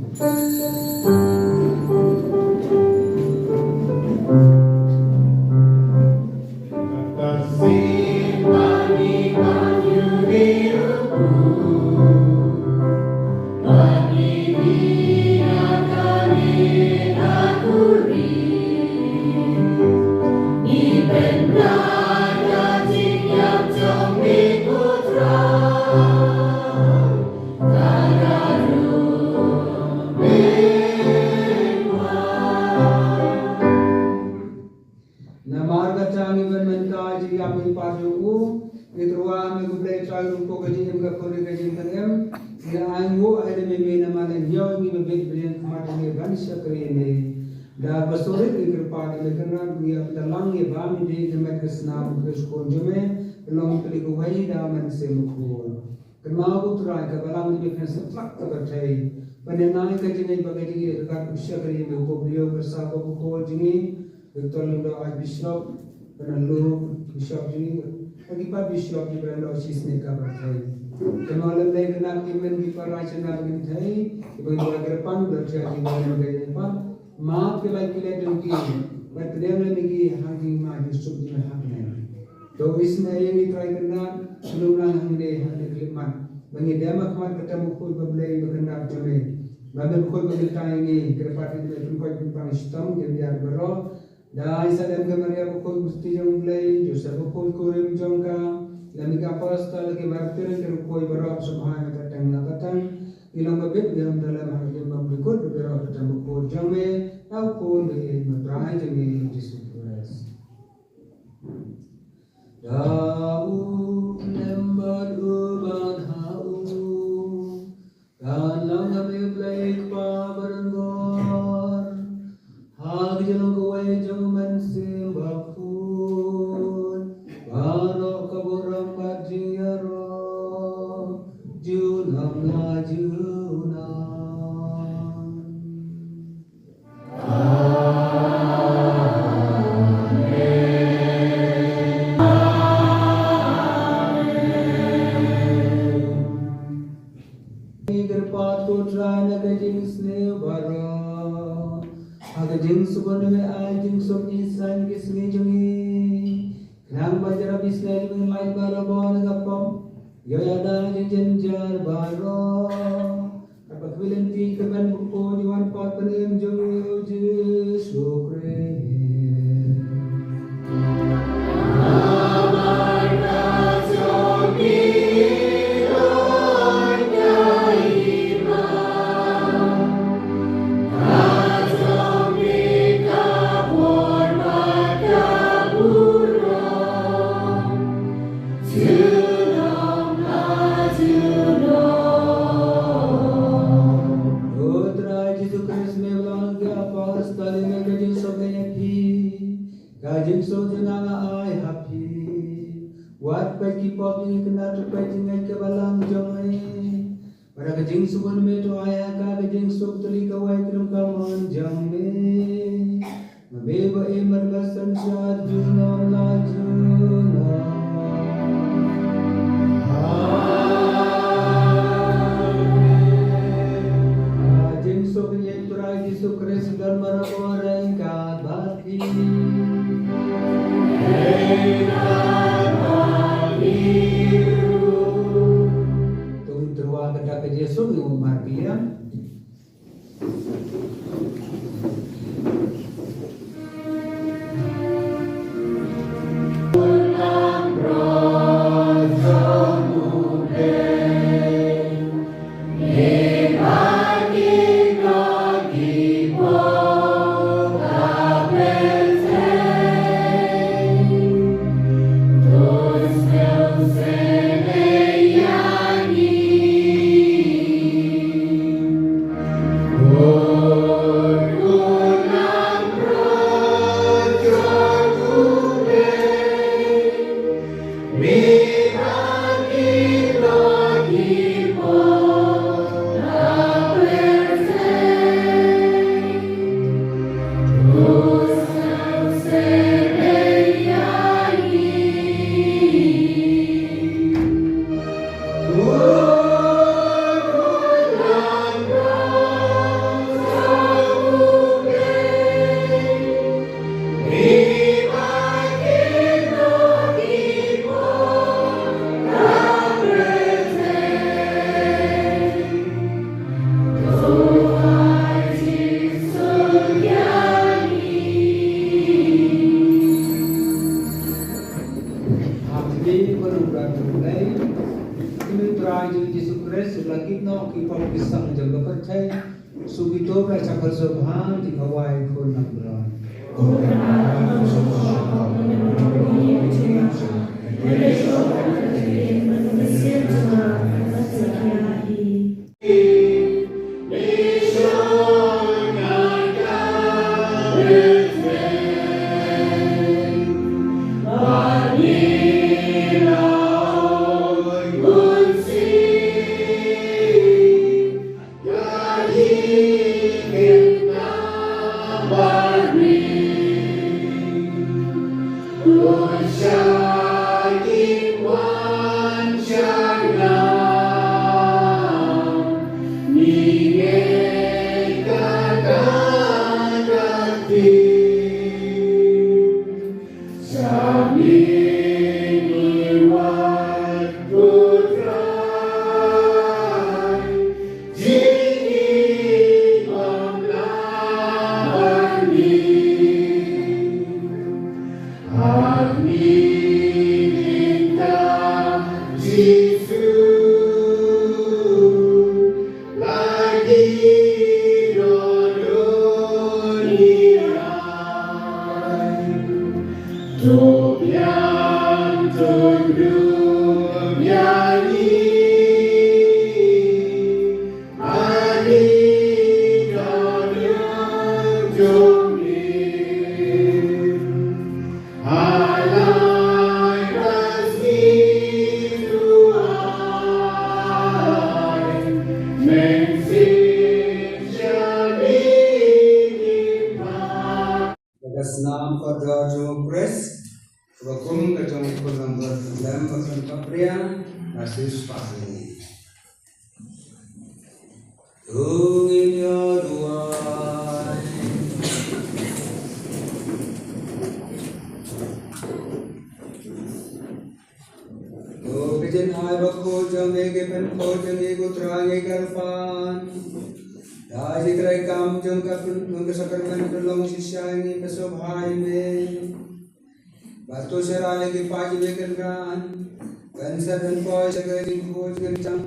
Ngi pat ïa u, ngi tyrwa me ko Blei Trai ruh ko ka jingim ka khun ka jingpynim. Ngi ai nguh ïa me me namar ngi ïoh ngi ba bit bit khmat ngi ban shakri me. Da ba surit ngi kyrpad ïa me Kynrad ngi ap talang ïa ba me dei ka met ka snam u Khrist khun jong me. Long kali kawei da man se mukul. Kynmaw ko Trai ka balang ïa me pynsatlak ka pyrthei. Pynïaid ka jingngeit bad ka jingïeit ryngkat u shakri me u Pope Leo ka saw ka phew jong ngi. Doctor Lyngdoh Archbishop, Kynrad Luke Bishop jong ngi. Bad ki pat Bishop kiba la long shisha ka pyrthei. Kynmaw lem lei kynrad ki hynmen ki para shisha ba ngin thei. Kiba ngin wad kyrpang bad ki jingwan ka jingpan. Map ki lait ki lait jong ki. Bad pdiang lem ïa ki ha ki ma jingïasuk jingïakhun. To isynei ïa ngi Trai Kynrad, sngewlem lang hangne ha kane ka khyllipmat. Ba ngi dem ha khmat ka tem bakhuid ba Blei ba Kynrad jong me. Ba me bakhuid ba ngi tang ïa ngi, kyrpad ïa ngi pynkoit pynpang shitom, ïa ngi baroh. Da i Salem ka Maria bakhuid ba sti jong Blei, Joseph bakhuid kurim jong ka, lem ïa ki apostol, ki martir, ki bakhuid baroh sngewbha ïa ka teng la ka teng. Ngi long ba bit ngi ym da lem ha ka jingmut bakhuid ba baroh ka tem bakhuid jong me. Da u Khun ba ïeit ma Trai jong ngi Jisu Khrist. Da u lem bad u bad ha u. Kan long ha me Blei Kpa ba don bor. Ha ka jinglong kawei jong u Mynsiem Bakhuid. Baroh ka burom bad jingïaroh. Junom la junom. Ngi kyrpad ko Trai na ka jingsniew baroh. Ha ka jingsuk ba me ai jingsuk ngi san ki sngi jong ngi. Khnang ba jrap isynei jong ngi lait barabor na ka pop. Ïoh ïada jong jynjar baroh. Kaba khmih lynti kyrmen ba u Khun jong u Wan Patpynim jong ngi u Jisu Khrist. Junom la junom. O Trai Jisu Khrist, me ba long ki apostol, me ka jingsuk ïa phi. Ka jingsuk jong nga nga ai ha phi. Wat peit ki pop jong ngi, kynrad peit jingngeit kaba lang jong ngi. Bad da ka jingsuk ba me to ai ha ka, ka jingsuk tylli kawei khlem ka mon jong me. Ma me ba im bad ba synshar junom la junom. Amen. Ka jingsuk ïa u Trai Jisu Khrist don marwei ryngkat bad phi. Amen. To ngin tyrwa kata ka Jisu ngi u markylliang. Ha kine ki para u Blei, kine u Trai jong ngi Jisu Khrist, la kit noh ki pop ki sang jong ka pyrthei, shu kito ba la shah kyrkhu ha ki khawai khun nongpynïaid. Ka snam ka dor jong u Khrist, ka kum ka jong u Khun Langbrot Lem, ka khlem ka pria, ka sis pa ni. Ung in ya duai. Ko ka jin ai ba ko jong e ke pen ko jong e ko Trai ngi kyrpad. Da ji trai kam jong ka pen jong ka sakramen ka long shisha ngi ka so bhai me. Ba to sera le ki pa ji me kan ran. Kan sa kan ko sa ka jin ko jong chang.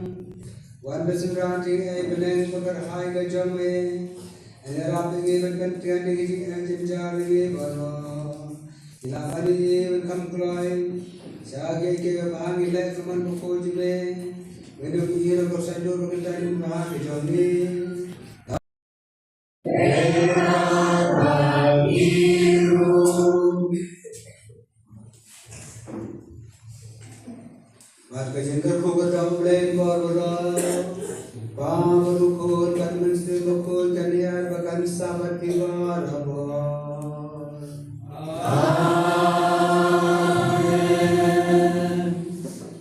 Wan ba sera ti ai beneng ba kar hai ka jong me. Ane rap ngi ban kan tian ngi ji kan jin jar ngi ba no. Ila bani ban kham kloi. Sa ke ke ba ngi leh ka man ba ko ji me. Weno ki ira ko sa dur ba kan tian ba ha ke jong ngi. Bad ka jingkyrkhu ka dang Blei bor bor. Pa bad u Khun bad Mynsiem Bakhuid kan ïaid bad kan sah bad phi baroh. Amen.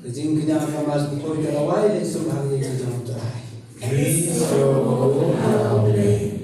Ka jingkñia ka Mass Bakhuid ka la wai sngewbha ïa ka jong U Trai. Kristo ha U Blei.